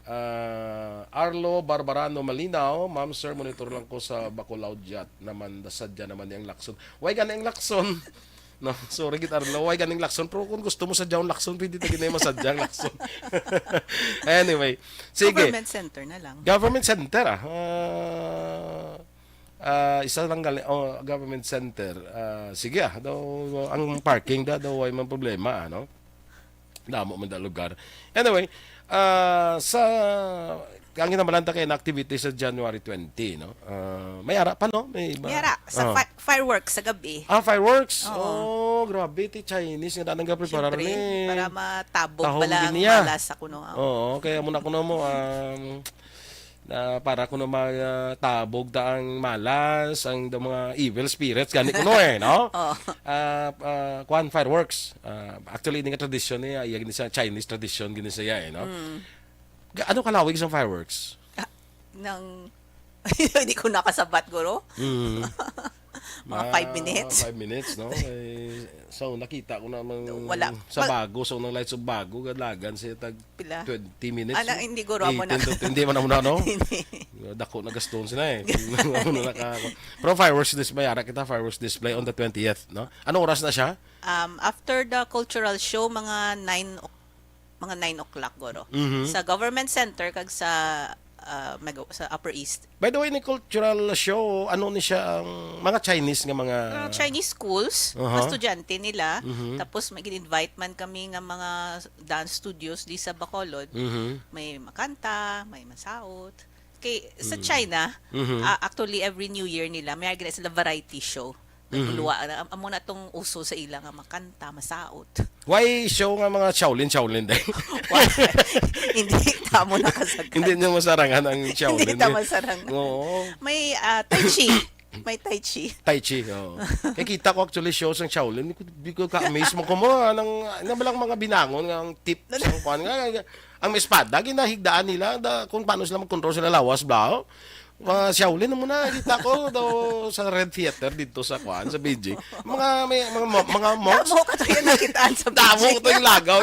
Ah, Arlo Barbarano Malinaw, "Ma'am, sir, monitor lang ko sa Bacolao Jat naman, sadya naman ni ang lakson." Way gani ang lakson. No, sorry gid, Arlo, way ganing lakson. Pero kung gusto mo sa John lakson, pwede ta gid na masadya ang lakson. Anyway, sige. Government center na lang. Government center, ah. Ah, ah, isa lang gali, oh, government center. Ah, sige, ah, daw, ang parking da, daw, way man problema, ano? Damo man da lugar. Anyway, ah, sa ang ginamalanta kay na activity sa January twenty, no? Ah, may ara pa, no? May iba. May ara, sa Ah. fi- fireworks sa gabi. Ah, fireworks? Oo. Oh, grabe. Ti Chinese nga danang gapreparar Siyempre, ni. Para matabog Tahong pala ang niya. Malas sa kuno. Oo, kaya muna kuno mo, um, na para kuno matabog ta ang malas, ang, ang mga evil spirits, gani kuno eh, no? Oo. Ah, ah, kuan, fireworks. Ah, actually, ini nga tradisyon niya, iya gini sa Chinese tradisyon gini siya eh, no? Mm. Ga- Ano kalawig sa fireworks? Nang, hindi ko nakasabat, guro. Mm. Mga five Ah, minutes. Five minutes, no? Eh, so, nakita ko naman Wala. sa Pag- Bago, so, ng Lights of Bago, galagan siya tag Pila? twenty minutes. Ala, No? hindi, guro, amo na. Eighteen to, hindi man amo na, no? Hindi. Dako na gaston sila eh. Amo na ka-, pero fireworks display, ara kita, fireworks display on the twentieth, no? Anong oras na siya? Um, after the cultural show, mga nine o- mga nine o'clock, guro. Mhm. Sa Government Center kag sa ah, Mego- sa Upper East. By the way, ni cultural show, ano ni siya ang mga Chinese nga mga... Mga Chinese schools, Aha. mga estudyante nila. Mhm. Tapos may gin-invite man kami nga mga dance studios di sa Bacolod. Mhm. May makanta, may masaot. Kay sa Mm. China, Mhm. ah, actually every New Year nila, may gina sila variety show. Mhm. Naguluwa na, am- amo na tong uso sa ila nga makanta, masaot. Why show nga mga Shaolin, Shaolin din? Hindi tamo nakasagad. Hindi niyo masarangan ang Shaolin. Hindi ta masarangan. Oo. May ah, Tai Chi. May Tai Chi. Tai Chi, oo. Kaya kita ko actually shows ng Shaolin. Di ko, di ko ka-amaze mo ko mo. Anong, ano ba lang mga binangon nga ang tip sa kuan nga, ang may espada, ginahigdaan nila da, kung paano sila mag-control sila lawas, bla. Mga Shaolin na muna, kita ko daw sa Red Theater dito sa kuan, sa Beijing. Mga, may, mga, mo- mga monks. Damo ka to yung nakitaan sa Damo ko Beijing. to yung lagaw.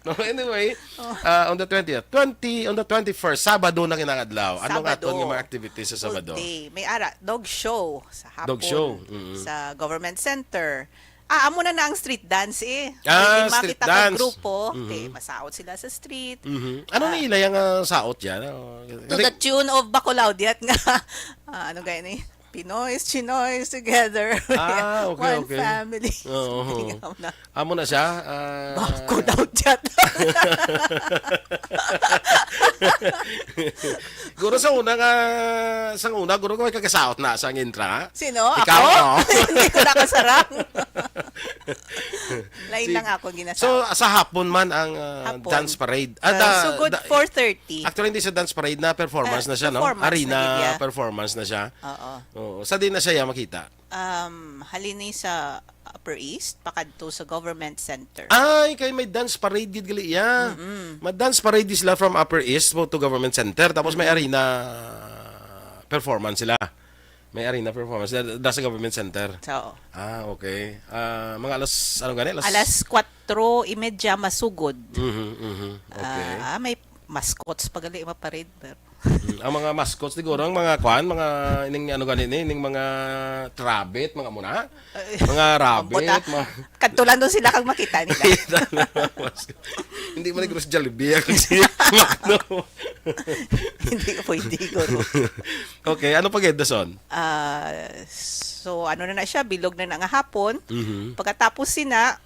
No, anyway, uh, on the twentieth, twenty, on the twenty-first, Sabado na kinangadlaw. Anong Sabado. aton nga mga activities sa Sabado? Full day. May ara, dog show sa hapon. Dog show, mm. Sa government center. Ah, amo na na ang street dance eh. Ah, May lima street kita ka dance. Grupo. Mhm. Okay, masaot sila sa street. Mhm. Ano ni ila yung uh, saot yan? Oh, To the tune of Bacolao Diat nga. Ah, ano gaya ni? Pinoy's Chinoy's together. Ah, okay, One okay. family. Oo. Something na. Amo na siya. Ah, Bacolao Diat. Guro sa una nga, sa una, guro ko may kagasaot na sa intra. Sino? Ikaw? Ako? Oo. Hindi ko nakasarang. Lain Si- lang ako ginasaot. So, sa hapon man ang ah, Hapon. Dance Parade. Ah, Uh, da- sugod da- four thirty. Actually, hindi sa Dance Parade na performance Ah, na siya, no? performance na Arena gid, yeah. performance na siya. Oo. Oo. Sa din na siya makita. Um, halin ni sa Upper East, pakadto sa Government Center. Ay, kay may dance parade gid gali iya. May dance parade sila from Upper East po to Government Center. Tapos may arena performance sila. May arena performance. Da, da sa Government Center. So, Ah, okay. Ah, mga alas, ano gani? Alas, alas kwatro y media masugod. Mhm, mhm. Okay. Ah, may mascots pa gali maparade. Pero Mm, ang mga mascots siguro, ang mga kwan, mga ining ano gani ni, ining mga rabbit, mga muna. Mga rabbit, Ambot, ah. mga Kadto lang doon sila kag makita nila. Hindi man ni Jollibee ang si ano. Hindi pwede, guro. Okay, ano pa gid dason? Ah, so, ano na na siya, bilog na na nga hapon. Mhm. Pagkatapos sina,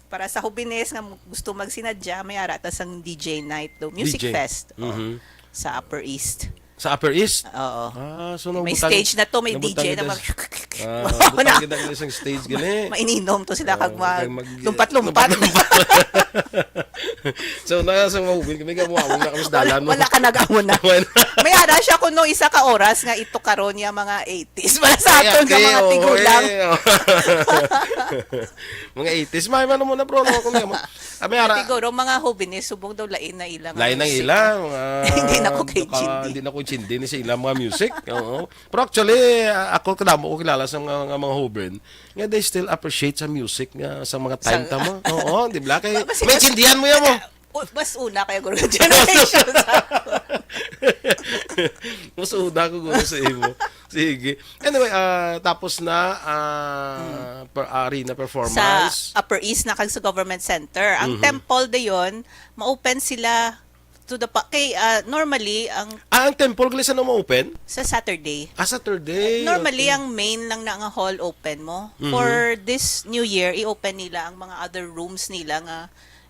Para sa hubines nga gusto magsinadya, may ara ta sang D J night do, music D J. Fest, oh, Mhm. Sa Upper East. Sa Upper East? Oo. Ah, so May nabutang- stage na to, may nabutang D J na kita- mag Ah, butang kita ng isang stage gani. Mainom to sila kag Ah, mag kag mag- lumpat-lumpat. So, na sa mga hubin, kami ka muawang na kami sa dalan mo. Wala ka nag-amo na. Wala. May ara siya kuno isa ka oras nga ito karon niya mga eighties. Para sa aton nga Kaya, mga oo, tigulang. Eh, oh. Mga eighties. May ano mo na, bro, no? Kung ano. Ah, may ara. Siguro mga hubines, subong daw lain na ilang Lain ang music. Ilang. Ah, Hindi na ko kay naka- Cindy. Hindi na ko Cindy ni sa ilang mga music. Oo. Pero actually, ah, ako kadamo ko kilala sa mga, nga mga hubin nga they still appreciate sa music nga sa mga time Sa- tama. Oo, di ba? Kay, Ma-, mas- may mas- Cindian mo yan mo. O, mas una kaya guro generation sa Mas una ko guro sa imo. Sige. Anyway, ah, tapos na ah, per- arena sa performance. Upper East na kag sa Government Center. Ang Mhm. temple dayon, ma-open sila to the pa- kay ah, normally ang Ah, ang temple gali sa mo open? Sa Saturday. Ah, Saturday. Normally Okay. Ang main lang na nga hall open mo. Mhm. For this new year, i-open nila ang mga other rooms nila nga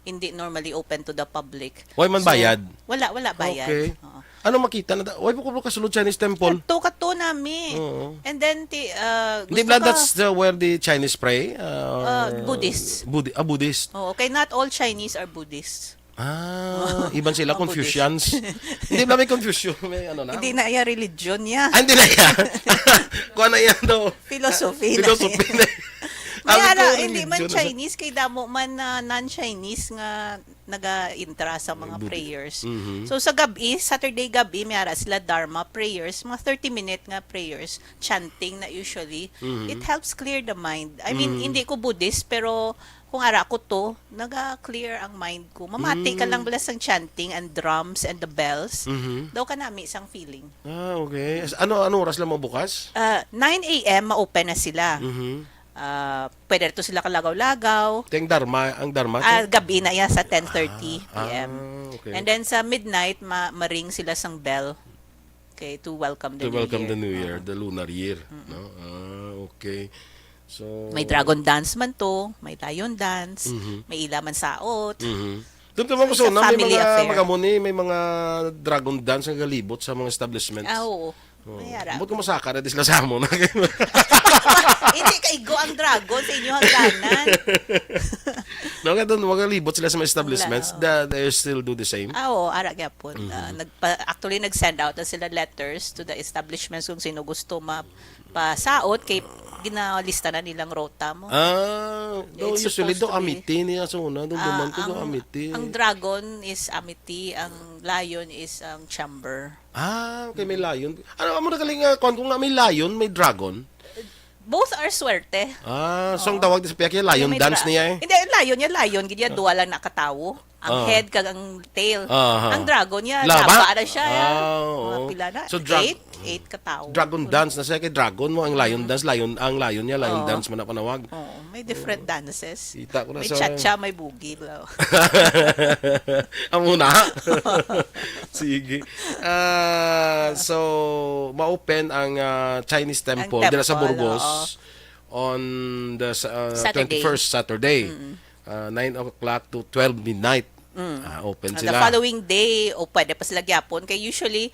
hindi normally open to the public. Why man So, bayad? Wala, wala bayad. Okay. Oo. Ano makita na? Why po ko kasulod Chinese temple? Kato, kato nami. Oo. And then, ti, uh, Hindi gusto ba ka, that's the, where the Chinese pray? Uh, Uh, Buddhist. Budi, ah, Buddhist. Oo, kay not all Chinese are Buddhists. Ah, iban sila Ang Buddhist. Confucians. Hindi ba may confusion? May ano na? Hindi na iya religion niya. Ah, hindi na iya. Kuha na yan daw. Philosophy na Philosophy iya. na. May Ang ara, religion hindi man na sa- Chinese, kay damo man na non-Chinese nga naga-intra sa mga Budi- prayers. Mhm. So sa gabi, Saturday gabi, may ara sila Dharma prayers, mga thirty minute nga prayers, chanting na usually. Mhm. It helps clear the mind. I mean, Mhm. hindi ko Buddhist, pero kung ara ko to, naga-clear ang mind ko. Mamati ka Mm. lang bala sang chanting and drums and the bells. Mhm. Daw ka nami sang feeling. Ah, okay. As- Ano ano oras lang mabukas? Ah, nine a m ma-open na sila. Mhm. Ah, pwede to sila kalagaw-lagaw. Kaya ang Dharma, ang Dharma to? Ah, gabi na iya sa ten thirty p m. Ah, okay. And then sa midnight, ma maring sila sang bell. Okay, to welcome the To new welcome year. the new year, Oo. the lunar year. No? Ah, okay. So, May dragon dance man to, may lion dance, Mhm. May ila man saot. Mhm. Doon ka mo So, it's a na, may family mga affair. Magamo ni, may mga dragon dance nga galibot sa mga establishments. Ah, oo. Oo. May ara. Ambot ko masaka na di sila sa amo na. Hindi kaigo ang dragon sa inyo hagdanan. No, nga doon, magalibot sila sa mga establishments, Wala, that they still do the same. Ah, oo, ara gyapon. Mhm. Ah, nagpa, actually, nag-send out na sila letters to the establishments kung sino gusto mapasaot kay ginalista na nilang rota mo. Ah, no, It's usually supposed do to be- Amity niya sa una, doon Ah, duman ko do ang, Amity. Ang dragon is Amity, ang lion is ang chamber. Ah, okay, may lion. Ano, amo na galing nga, kuwan ko nga may lion, may dragon. Both are swerte. Ah, so ang tawag sa piyaki, lion May dance dra- niya eh. Hindi, ang lion niya, lion, gid niya, duwa lang nakatawo. Ang Ah. head kag ang tail. Aha. Ang dragon niya, Laba? laba na siya. Ah, Mga oo. pila na? So, drag- Eight? Eight katawo. Dragon dance na siya kay dragon mo, ang lion dance, lion, ang lion niya, lion Oo. Dance man na panawag. Oo, may different dances. Kita ko na May sa cha-cha, may boogie. Blah. Amo na. Sige. Ah, so, ma-open ang ah, Chinese temple, Ang dira sa temple, Burgos oo. On the uh, Saturday. twenty-first Saturday, Mm. uh, nine o'clock to twelve midnight. Mm. Uh, open And sila. The following day, o pwede pa sila gyapon. Kay usually,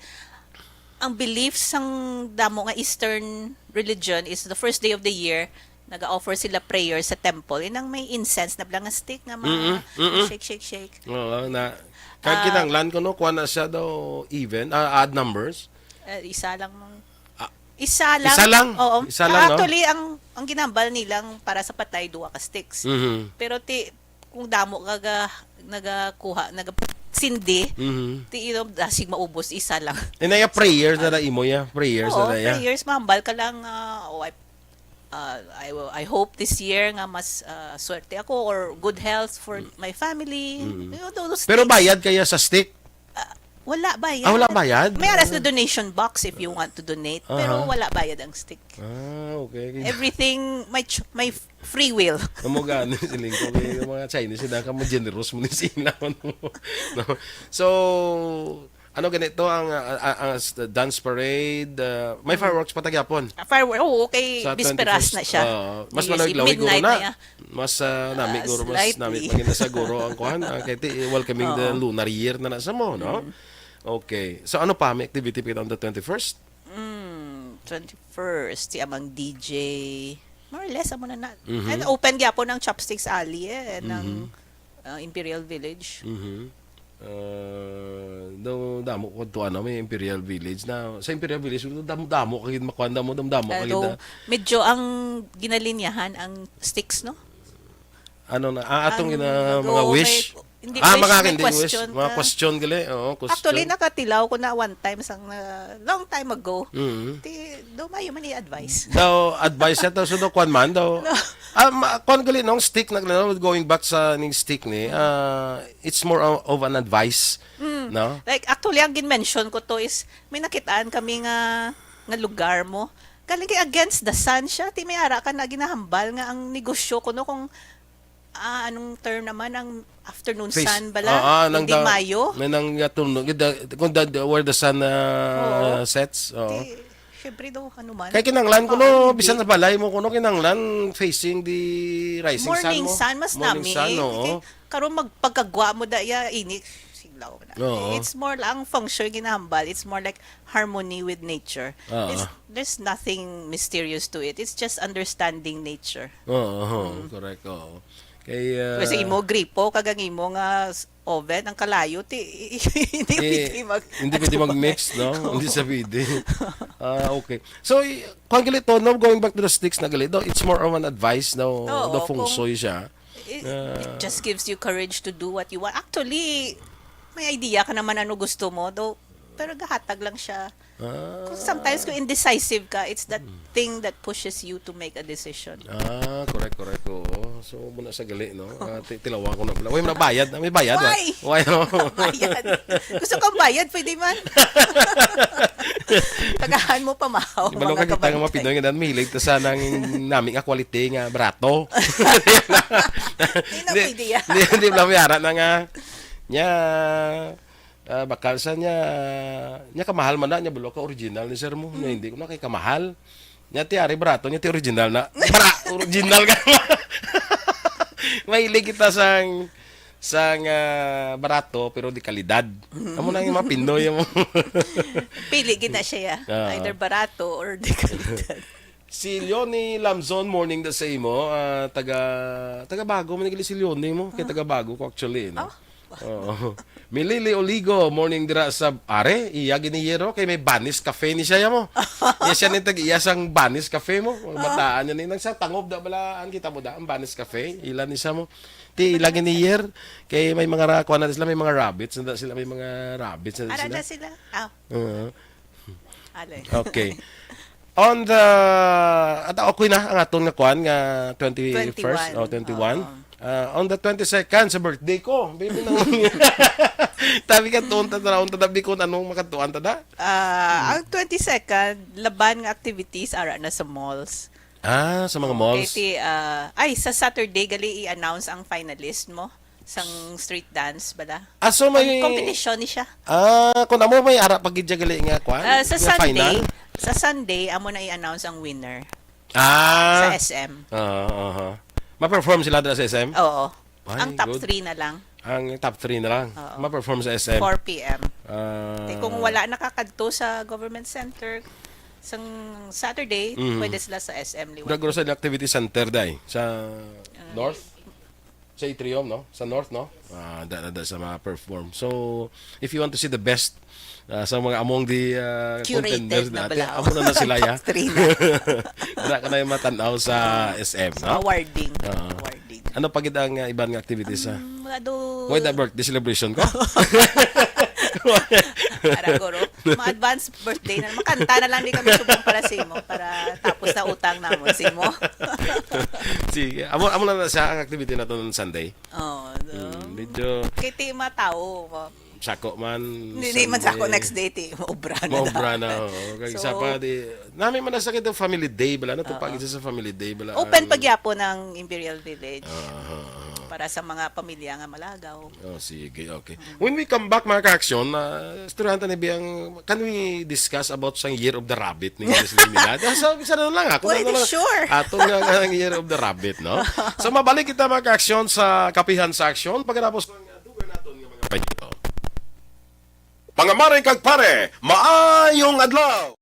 ang belief sang damo nga Eastern religion is the first day of the year, nag-offer sila prayer sa temple. Inang may incense na bala nga stick nga mga Mm-mm, mm-mm. Shake, shake, shake. Oo, na. Kag Ah. Kinahanglan ko no, kuha na siya daw even, ah, odd numbers. Eh, isa lang mang Ah, isa lang. isa lang? Oo. Isa lang, no? Actually, ang ang ginambal nilang para sa patay, duha ka sticks. Mhm. Pero ti kung damo ka ga, nagakuha, nagasindi, Mhm. ti you know, dasig maubos, isa lang. Inaya prayers na na imo ya. Prayers Oo, na na ya. Prayers, mahambal ka lang, ah, oh, I, ah, I, will- I hope this year nga mas ah, swerte ako or good health for my family. Mm. You know, those Pero things. Bayad kaya sa stick? Wala bayad. Ah, wala bayad? May aras na donation box if you want to donate. Pero Aha. Wala bayad ang stick. Ah, okay. Everything, my, ch- my free will. Amo gani siling ko kay yung mga Chinese sila ka mo generous mo ni sila no? So Ano ganito ang, ah, ah, ang s- dance parade? Ah, may fireworks pa ta gyapon. Ah, firework, oo, kay Sa bisperas twenty-first. na siya. Oo. Mas Yes, malawig-lawig, midnight guro na. niya. Mas ah, nami, Ah, guro, mas slightly. nami pa gid na sa guro ang kuan. Ah, kay ti- welcoming the Oo. lunar year na na sa mo, no? Okay. So ano pa? May activity pa kita on the twenty-first? Mm, twenty-first, si amang D J. More or less, amo na na. Mhm. And open gyapon ang Chopsticks Alley eh, ng Mhm. uh, Imperial Village. Mhm. Ah, daw damo ko to ano, may Imperial Village na sa Imperial Village damo damo ka gid makuan, damo damo damo ka gid Although, na- medyo ang ginalinyahan ang sticks, no? Ano na, ah, atong Ang gina, bago, mga may- wish. hindi Ah, wish, mga may hindi wish, question mga ka. Question gali, oo, question. Actually, nakatilaw ko na one time sang uh, long time ago. Mhm. Ti, do mayo man i-advice. Daw advice siya daw, so daw kuan man daw. Ah, ma, kuan gali nung stick na gali, going back sa ning stick ni, ah, it's more of, of an advice, no? Like, actually, ang gin-mention ko to is, may nakitaan kami nga nga lugar mo. Galing kay against the sun siya, ti may ara ka na ginahambal nga ang negosyo ko, no, kung ah, anong term naman ang afternoon Face. sun bala? Ah, ah, nang Hindi da- mayo? Na nang gatulog, the, kung the, where the sun uh, Oo. sets. Oo. Ti, syempre daw, ano man. Kay kinanglan ko Baka no, hindi. Bisan sa balay mo kuno kinanglan facing the rising Morning sun mo. sun, mas Morning nami. sun, Eh. oo. Kay karon magpagkagwa mo da iya ini. Siglaw na. Oo. It's more lang feng shui ginahambal. It's more like harmony with nature. Oo. It's, there's nothing mysterious to it. It's just understanding nature. Oo, oo, correct. Oo. Kay uh, Kasi imo gripo, kag ang imo nga s- oven, ang kalayo, ti, hindi Eh, pwede mag... hindi pwede mag-mix, no? Hindi sa pwede. Ah, okay. So, y- kung gali to, no, going back to the sticks na gali, though, it's more of an advice, no? Oo, The feng kung- shui siya. It, Ah. it just gives you courage to do what you want. Actually, may idea ka naman ano gusto mo, do, pero gahatag lang siya. Ah. Kung sometimes kung indecisive ka, it's that thing that pushes you to make a decision. Ah, correct, correct. Oo. So, muna sa gali, no? Ah, ti- tilawan ko na pala. Uy, may bayad. May bayad, wa? Why? Why, no? Bayad. Gusto kang bayad, pwede man. Tagahan mo pa mahaw, Di ba, no, mga kakita nga mga kabantay. Pinoy nga dahil mahilig ta sa nang nami nga quality nga barato. Di na pwede yan. Di, di lang may ara na nga. Nya, ah, bakal sa nya, nya kamahal man na, nya bulo ka original ni sir mo. Nya hindi ko na kay kamahal. Nya ti ari barato, nya ti original na. Bara, original ka. Mahilig kita sang sang ah, barato pero di kalidad. Amo na yung mga Pinoy mo. Pili gid na siya, ya. Ah. Either barato or di kalidad. Si Leonie Lamzon, morning da sa imo. Ah, taga taga Bago man gali si Leonie mo. Kay taga Bago ko actually, no. Ah. Oo. Milili Oligo, morning dira sa are, iya gini yero kay may Banis Cafe ni siya mo. Iya siya ni tag iya sang Banis Cafe mo. Mataan niya ni nang sa tangob da balaan kita mo da ang Banis Cafe, ila ni siya mo. Ti ila gini yer kay may mga ra-, kuan na sila, may mga rabbits na sila, may mga rabbits na Ara sila. na sila. Ah, Oo. ale. Okay. On the at okay na ang aton nga kuan nga twenty-first Twenty-one. O twenty-one. Oo. Ah, on the twenty-second sa birthday ko. Baby nang tabi ka tuon ta tara unta tabi ko anong makatuan ta da. Ah, ang twenty-second, laban nga activities ara na sa malls. Ah, sa mga Kay malls. ti, ah, ay, sa Saturday, gali i-announce ang finalist mo sang street dance bala. Ah, so may Ang competition ni siya. Ah, kung amo may ara pag gidya gali nga kuan. Ah, sa Nga Sunday, final? Sa Sunday, amo na i-announce ang winner Ah. sa S M. Oo, oo. Ma-perform sila dira sa S M? Oo. Ay, Ang top good. three na lang. Ang top three na lang. Oo. Ma-perform sa S M. Four P M. Ah. Kay kung wala nakakadto sa government center sang Saturday, Mhm. pwede sila sa S M liwat. Dagro sa activity center day sa North, sa Atrium, no? Sa North, no? Ah, da, da, da sa mga perform. So, if you want to see the best ah, sa mga among the ah, Curated contenders na natin, bala. Amo na na sila ya. Top three na. Wala ka na yung matanaw sa S M, no? Awarding. Oo. Awarding. Ano pa gid ang ah, iban nga activities sa? Mm, wala do. Why the birthday celebration ko? Para guro. Ma-advance birthday na. Makanta na lang di kami subong para sa imo. Para tapos na utang namon sa imo. Sige. Amo, amo na na siya ang activity naton Sunday. Oh, Mm, medyo Kay ti mga tao, oh, sako man. hindi man sa ako Sunday. Next day, ti, maobra na. Maobra na. na, oo. Kag So, isa pa, di, nami man na sa kita family day, bala na to Oo. pag isa sa family day, bala. Open ang- pa gyapon ang Imperial Village. Aha, aha. para sa mga pamilya nga malagaw. Oh, sige, okay. When we come back, mga ka-aksyon, uh, istoryahan ta ni Biyang, can we discuss about sang Year of the Rabbit ni Miss Limina? Ah, sa, sa na lang, ako na Pwede, lang. Sure. Ato nga nga ang Year of the Rabbit, no? So, mabalik kita, mga ka-aksyon, sa Kapihan sa Aksyon, pagkatapos ng, uh, dugang naton nga mga panyo. Mga mare kag pare, maayong adlaw!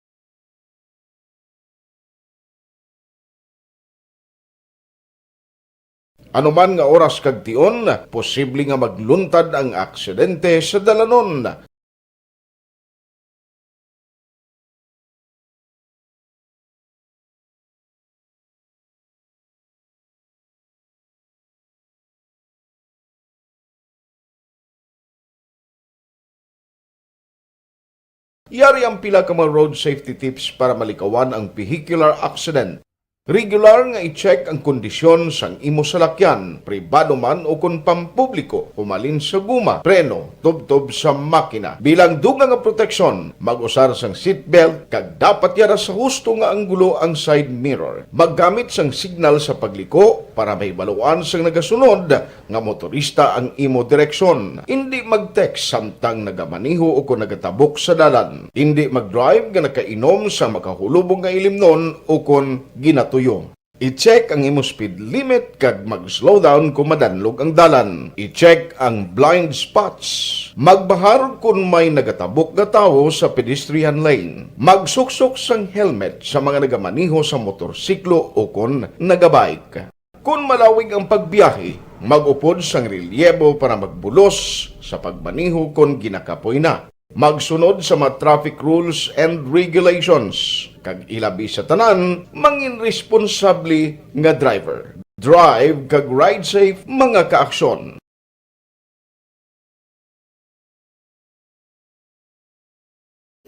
Anuman nga oras kag tion, posible nga magluntad ang aksidente sa dalanon. Yari ang pila ka mga road safety tips para malikawan ang vehicular accident. Regular nga i-check ang kondisyon sang imo salakyan, pribado man o kon pampubliko, humalin sa guma, preno, tubtob sa makina. Bilang dugang nga proteksyon, mag-usar sang seatbelt kag dapat yara sa husto nga anggulo ang side mirror. Maggamit sang signal sa pagliko para mahibaluan sang nagasunod nga motorista ang imo direksyon. Indi mag-text samtang nagamaneho o kon nagatabok sa dalan. Indi mag-drive nga nakainom sa makahulubong nga ilimnon o kon ginatuyo. I-check ang imo speed limit kag mag-slow down kon madanlog ang dalan. I-check ang blind spots. Magbahar kon may nagatabok nga tawo sa pedestrian lane. Magsuksok sang helmet sa mga nagamaneho sa motorsiklo o kon nagabike. Kon malawig ang pagbiyahe, mag-upod sang relyebo para magbulos sa pagmaneho kon ginakapoy na. Magsunod sa mga traffic rules and regulations, kag ilabi sa tanan, mangin responsable nga driver. Drive kag ride safe, mga kaaksyon.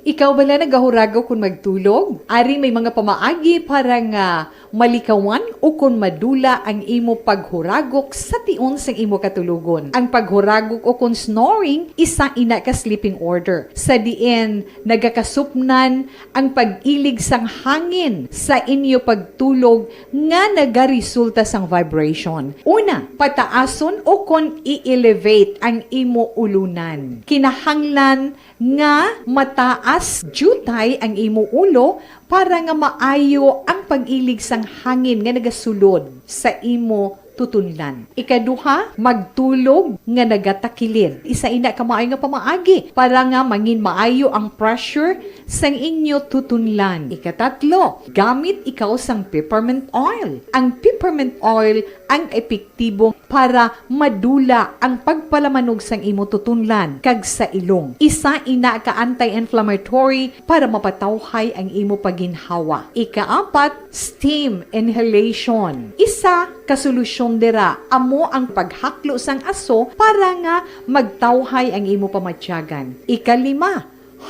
Ikaw bala nagahuragok kon magtulog? Ari may mga pamaagi para nga malikawan ukon madula ang imo paghuragok sa tion sang imo katulogon. Ang paghuragok ukon snoring isa ina ka sleeping order, sa diin nagakasupnan ang pag-ilig sang hangin sa inyo pagtulog nga nagaresulta sang vibration. Una, pataason ukon i-elevate ang imo ulunan. Kinahanglan nga mataas diutay ang imo ulo para nga maayo ang pag-ilig sang hangin nga nagasulod sa imo tutunlan. Ikaduha, magtulog nga nagatakilid. Isa ina ka maayo nga pamaagi para nga mangin maayo ang pressure sang inyo tutunlan. Ikatatlo, gamit ikaw sang peppermint oil. Ang peppermint oil ang epektibo para madula ang pagpalamanog sang imo tutunlan kag sa ilong. Isa ina ka anti-inflammatory para mapatawhay ang imo pagginhawa. Ikaapat, steam inhalation. Isa ka solusyon dira amo ang paghaklo sang aso para nga magtawhay ang imo pamatyagan. Ikalima,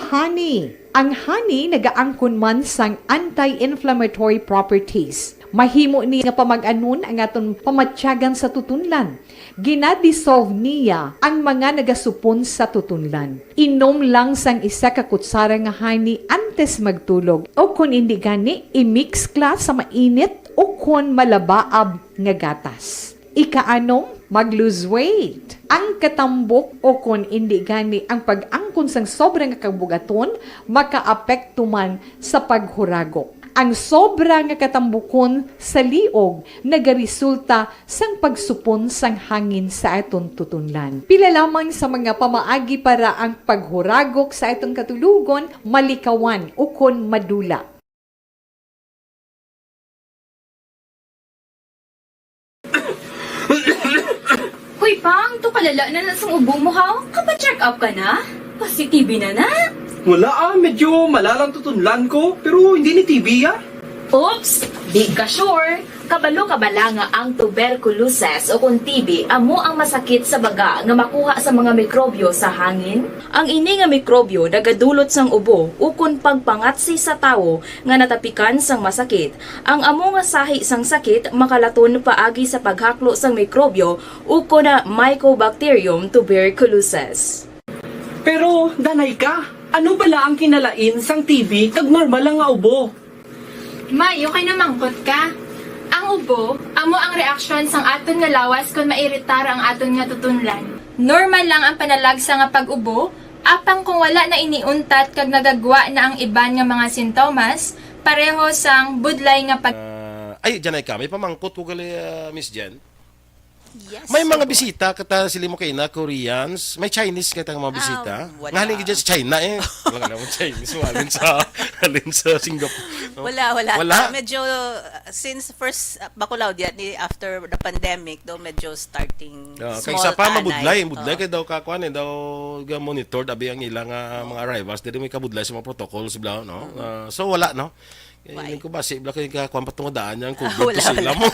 honey. Ang honey nagaangkon man sang anti-inflammatory properties. Mahimo ni nga pamag-anon ang aton pamatyagan sa tutunlan. Gina-dissolve niya ang mga nagasupon sa tutunlan. Inom lang sang isa ka kutsara nga honey antes magtulog, o kon indi gani, i-mix kla sa mainit o kon malabaab nga gatas. Ikaanom, mag-lose weight. Ang katambok o kon indi gani ang pag-angkon sang sobra nga kabugaton makaapekto man sa paghuragok. Ang sobra nga katambukon sa liog nagaresulta sang pagsupon sang hangin sa aton tutunlan. Pila lamang sa mga pamaagi para ang paghuragok sa aton katulogon malikawan ukon madula. Hoy, Pang, to kalala na na sang ubo mo, haw? Kapa-check up ka na? Basi T B na na? Wala, ah, medyo malalang tutunlan ko, pero hindi ni T B, ah. Oops! Di ka sure? Kabalo ka bala nga ang tuberculosis o kon T B amo ang masakit sa baga nga makuha sa mga mikrobyo sa hangin? Ang ini nga mikrobyo nagadulot sang ubo ukon pagpangatsi sa tawo nga natapikan sang masakit. Ang amo nga sahi sang sakit makalaton paagi sa paghaklo sang mikrobyo ukon na Mycobacterium tuberculosis. Pero danay ka, ano bala ang kinalain sang T B kag normal lang nga ubo? May, okay na mangkot ka. Ang Ang ubo, amo ang reaksyon sang aton nga lawas kon mairitar ang aton nga tutunlan. Normal lang ang panalagsa nga pag-ubo, apang kung wala na ini untat kag nagagwa na ang iban nga mga sintomas, pareho sang budlay nga pag- Ah, ay, dyan ay ka. May pamangkot ko gali, ah, Miss Jen. Yes, May mga sir. bisita, kata sila mo kay na Koreans, may Chinese kay tang mga Ah, bisita. wala. Nga halin gid dyan sa China eh. Wala ka naman Chinese, halin sa, halin sa Singapore. No? Wala, wala. Wala? Medyo, uh, since first, uh, bakulaw diyan ni after the pandemic, daw medyo starting Ah, kay small isa pa, anay. mabudlay, mabudlay Oo. kay daw kakuan eh, daw ga-monitor abi ang ilang ah, mga arrivals, dili may kabudlay sa mga protocols bla, no? Ah, so wala, no? Eh, Why? Hindi ko ba, si bla kay kakuan pa tungo daan niya ang COVID Wala, to sila wala. mo.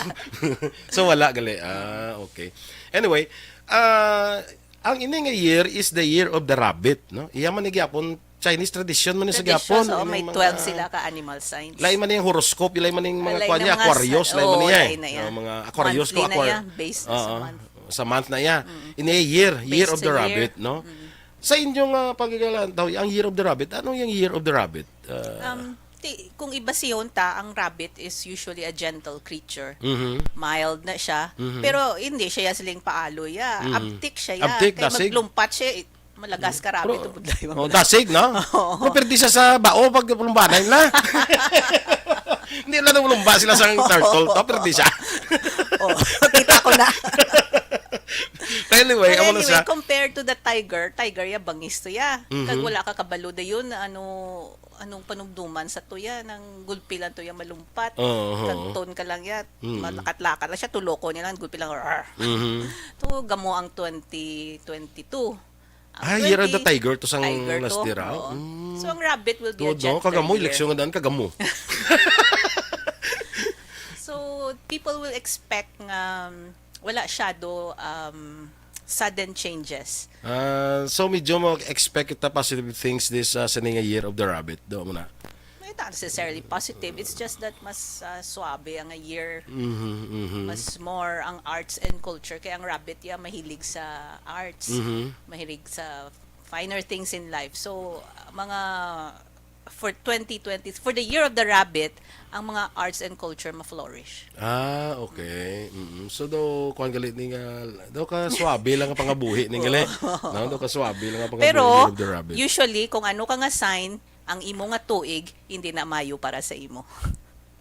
So wala gali. Ah, okay. Anyway, ah, ang ini nga year is the year of the rabbit, no? Iya man ni gyapon Chinese tradition man ni sa Tradition, gyapon. so, Ini may mga twelve sila ka animal signs. Lain man yung horoscope, lain man yung mga Lain kuan na niya, mga Aquarius, sa-, lain man oo, niya. lain na iya. Yung mga Aquarius Monthly ko, na Aquar-, iya, based sa Oo. month. Sa month na iya. Ini year, year Based of the sa year. rabbit, no? Mm. Sa inyong ah, pagkakalantaw, ang year of the rabbit, ano yung year of the rabbit? Ah, Um, ti, kung ibasihon ta, ang rabbit is usually a gentle creature. Mhm. Mild na siya. Mhm. Pero hindi siya siling paaloy, ya. Mhm. Abtik siya, ya. Abtik, Kaya dasig. maglumpat siya, eh, malagas ka rabbit, Pero, tubod lang, oh, mga dasig, no? Oo. Pero perdi siya sa bao pag lumbanay na. Hindi lang lumba sila sa turtle, to, perdi siya. Oh, kita ko na. Anyway, But amo na anyway, siya. compared to the tiger, tiger ya bangis to ya. Mhm. Kag wala ka kabalo dayon, ano, anong panumduman sa tuya, nang gulpi lang tuya malumpat. Oo, oo. Kag ton ka lang ya, Mm. malakat-lakat lang siya, tuloko niya lang, gulpi lang, rar. Mhm. To, gamo ang twenty twenty-two. Ang Ah, year of the twenty tiger to sang tiger last to, year, ah? oo. Mm. So, ang rabbit will be a Tuod, no? gentle Kagamo, year. eleksyon nga daan, kagamo. So, people will expect nga, um, wala shadow, um, sudden changes. Ah, so medyo mo expect kita positive things this, ah, sa nga year of the rabbit. Do mo na. Not necessarily positive. It's just that mas, ah, suabe ang year. Mhm, mhm. Mas more ang arts and culture. Kaya ang rabbit ya mahilig sa arts, Mhm. mahilig sa finer things in life. So, ah, mga for twenty twenty, for the year of the rabbit, ang mga arts and culture ma-flourish. Ah, okay. Mm-mm. So, daw, kuwan gali ni nga, daw ka suabe lang ang pangabuhi ni gali. Oo. No? Daw ka suabe lang ang pangabuhi Pero, ni Mister Rabbit. usually, kung ano ka nga sign, ang imo nga tuig, hindi na mayo para sa imo.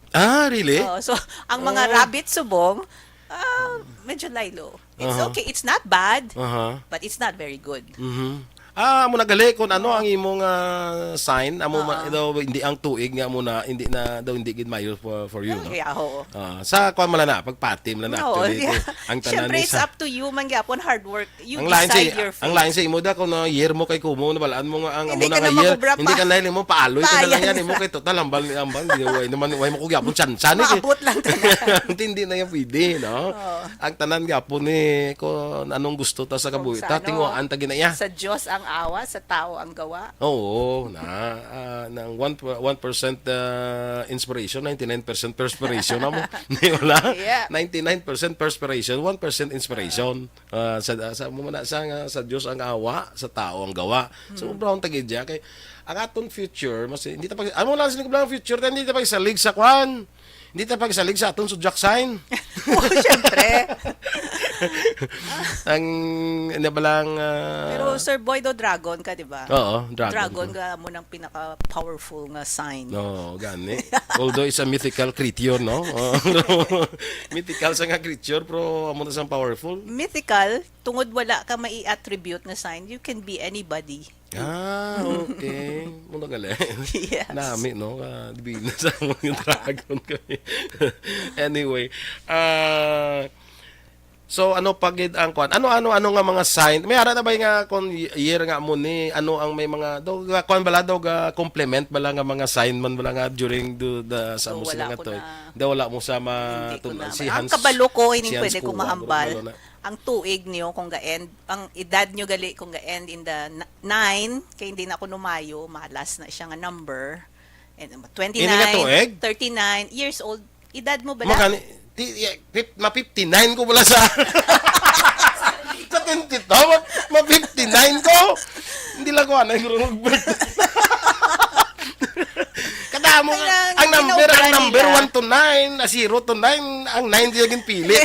Ah, really? Oo, so, ang mga Oh. rabbit subong, ah, medyo laylo. It's Aha. okay. It's not bad, Aha. but it's not very good. Mhm. Ah, amo na gali kung ano Oo. ang imong, ah, sign, amo ma-, Oo. daw hindi ang tuig nga amo na, hindi na, daw hindi gid mayo for, for you, Oh, no? yeah, oo. Ah, sa kuwan man na, pagpati man na, Oo, actually, yeah. ito, ang tanan Siyempre, ni it's sa up to you, man gyapon, hard work. You Ang lain decide sa, your ang fate. lain sa imo da, kung na year mo kay kumo, nabalaan mo nga ang Hindi amo na ka nga na year, mahubra hindi pa. ka na mo paaloy ka na lang Sayang. yan, imo kay total, hambal, hambal, di, way naman, way mo ko gyapon, tsansa ni, Maabot lang talaga. Hindi na yan pwede, no? Oo. Ang tanan gyapon ni, kung anong gusto ta sa Kung kabuhi, sa ta, ano, tinguhaan ta ginaya. sa Diyos ang awa, sa tao ang gawa. Oo, na, ah, ng one, one percent, ah, inspiration, ninety-nine percent perspiration na mo. Di wala? Yeah. Ninety-nine percent perspiration, one percent inspiration. Ah, sa, sa, mo na, sa, nga, sa Diyos ang awa, sa tao ang gawa. So, Mm. sobrang tagidya kay ang aton future, mas, hindi ta pag, amo lang sila ang future, hindi ta pagsalig sa kwan. Hindi ta pagsalig sa aton zodiac sign. Oh, syempre. Ang, ano ba lang, ah, Pero Sir Boy, do dragon ka, di ba? Oo, dragon Dragon ko. ka mo ng pinaka-powerful nga sign. Oo, gani. Although it's a mythical creature, no? Oo. Mythical sa nga creature, pero amo na siyang powerful. Mythical, tungod wala ka mai-attribute nga sign, you can be anybody. Ah, okay. Muna gali. Yes. Nami, no? Ah, di ba na sa mga dragon kami. Anyway, ah, so ano pa gid ang kwan? Ano, ano, ano nga mga sign? May ara na ba nga kung y-, year nga mo ni, ano ang may mga, daw, ga, kwan bala, daw, ga, complement bala nga mga sign man bala nga during do, the, sa So, mo sila wala nga ko to? na, Daw wala mo sa ma-, hindi ko tun-, na. si Ang Hans, kabalo ko, ining si Hans pwede ko Kuwa, mahambal. bro, bro, na. Ang tuig niyo kung ga-end, ang edad niyo gali kung ga-end in the n-, nine, kay hindi na kuno mayo, malas na siya nga number. And, um, Ini nga twenty-nine, tuig? thirty-nine years old. Edad mo bala? Magani, ti, ya, fif-, ma fifty-nine ko bala sa, sa twenty-two, ma, ma fifty-nine ko. Hindi lang ko, ano, yung mag-birthday. Kada Amo nga, ang number, ang number one to nine, ah, zero to nine, ang nine diya ginpili.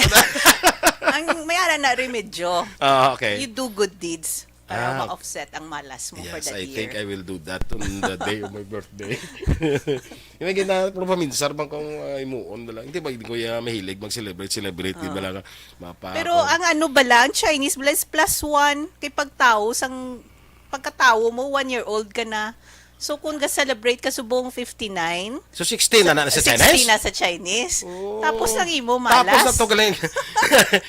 Ang may ara na remedyo. Ah, okay. You do good deeds para Ah, ma-offset ang malas mo for Yes, that I year. think I will do that on the day of my birthday. Yung may gina-, pero paminsar bang kung, ah, imuon na lang. Hindi ba, hindi ko ya mahilig mag-celebrate, celebrate, di ba Ah. lang? Mapa Pero ako. ang ano bala, ang Chinese bala is plus one kay pagtawo sang, pagkatawo mo, one year old ka na. So, kung ga-celebrate ka subong fifty-nine, So, sixteen na na sa sixteen Chinese? na sa Chinese. Oh. Tapos ang imo, Tapos na malas. to galing.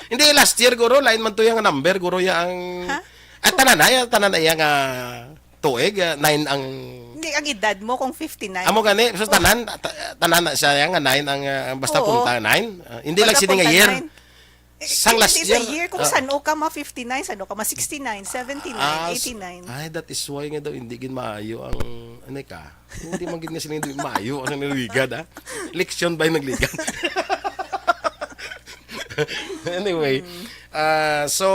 Hindi, last year, guro, lain man to yung number, guro, ya ang Ha? At tanan na, ya, tanan na, ya nga tuig, ah, nine ang Hindi, ang edad mo kung fifty-nine. Amo gani, so tanan, ta-, tanan na siya, ya nga nine ang, ah, basta Oo. punta, nine. Ah, hindi lang Basta sini nga punta year. nine. Eh, Sang it last is a year. year kung Ah. saan ka ma fifty-nine, saan ka ma sixty-nine, seventy-nine, Ah, s-, eighty-nine. ay, that is why nga daw hindi gid maayo ang, ano ka? Hindi man gid nga sila hindi maayo ang nagligad, ah. Leksyon ba yung nagligad? Anyway, Mm. ah, so,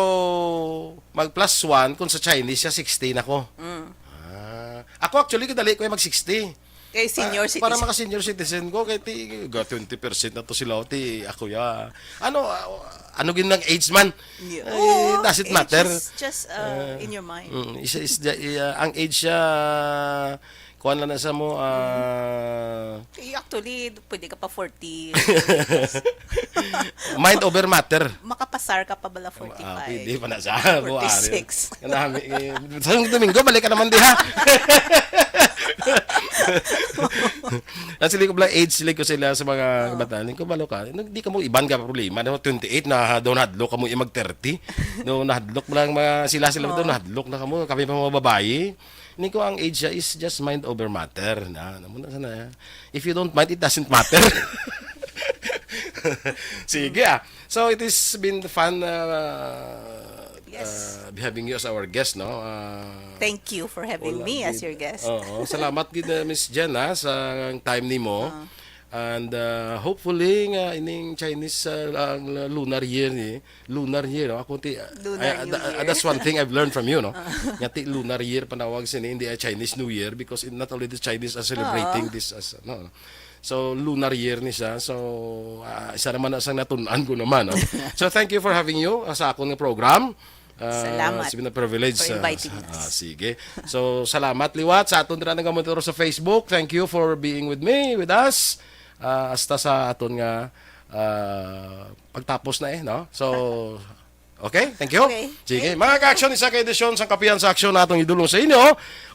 mag plus one, kung sa Chinese siya, sixty na ko. Mm. Ah. Ako actually, kadali ko yung mag sixty. Kay senior Ah, para citizen. maka-senior citizen ko, kay ti, ga twenty percent na to sila, ti, ako ya. Ano, ah, ano gid nang age man? Yeah. Eh, Oo, does it age matter? is just, uh, Ah, in your mind. mm, is, is the, uh, ang age siya, kuwan lang na sa mo, ah, Eh, actually, pwede ka pa forty. Mind over matter. Makapasar ka pa bala Ah, forty-five. pwede pa na siya. Buhari. Forty-six. Kanami, eh, sa Domingo, balik ka naman diha. Ang sila ko pala, age sila ko sila sa mga Oh. kabataan. Ko balo ka, nag-, di ka mo iban ka problema. No, twenty-eight na, daw nahadlok ka mo, eh, mag thirty. No, nahadlok mo lang mga sila, sila daw Oh. nahadlok na ka mo. Kami pa mga babayi. Ni ko ang age siya is just mind over matter. Na, na, muna sana. If you don't mind, it doesn't matter. Sige, ah. So, it has been fun, uh, Yes. uh, having you as our guest, no? Uh, Thank you for having wala me as gid. your guest. Oo. Salamat gid, uh, Miss Jen, ha, sa time nimo. Ah. And, uh, hopefully nga ining Chinese, uh, ang lunar year ni, lunar year, no? Ako ti, Lunar I, New uh, Year. that's one thing I've learned from you, no? Ah. Nga ti lunar year panawag sini, hindi ay Chinese New Year because it, not only the Chinese are celebrating Oo. this as, no? So, lunar year ni siya. So, ah, isa naman na sang natun-an ko naman, no? So, thank you for having you, ah, sa akon nga program. Ah, Salamat it's been a privilege, for ah, inviting sa-, us. ah, sige. So, salamat liwat sa aton dira nga monitor sa Facebook. Thank you for being with me, with us. Ah, hasta sa aton nga, ah, pagtapos na eh, no? So, okay, thank you. Okay, Sige, thank mga you. ka-aksyon, isa ka edisyon sang Kapihan sa Aksyon na atong idulong sa inyo,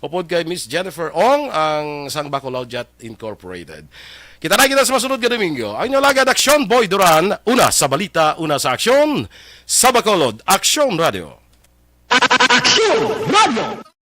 upod kay Miss Jennifer Ong, ang sang Bacolao Jet Incorporated. Kita na kita sa masunod nga Domingo. Ang inyo lagad, Aksyon, Boy Duran. Una sa balita, una sa aksyon, sa Bacolod, Aksyon Radio. Aksyon Radio.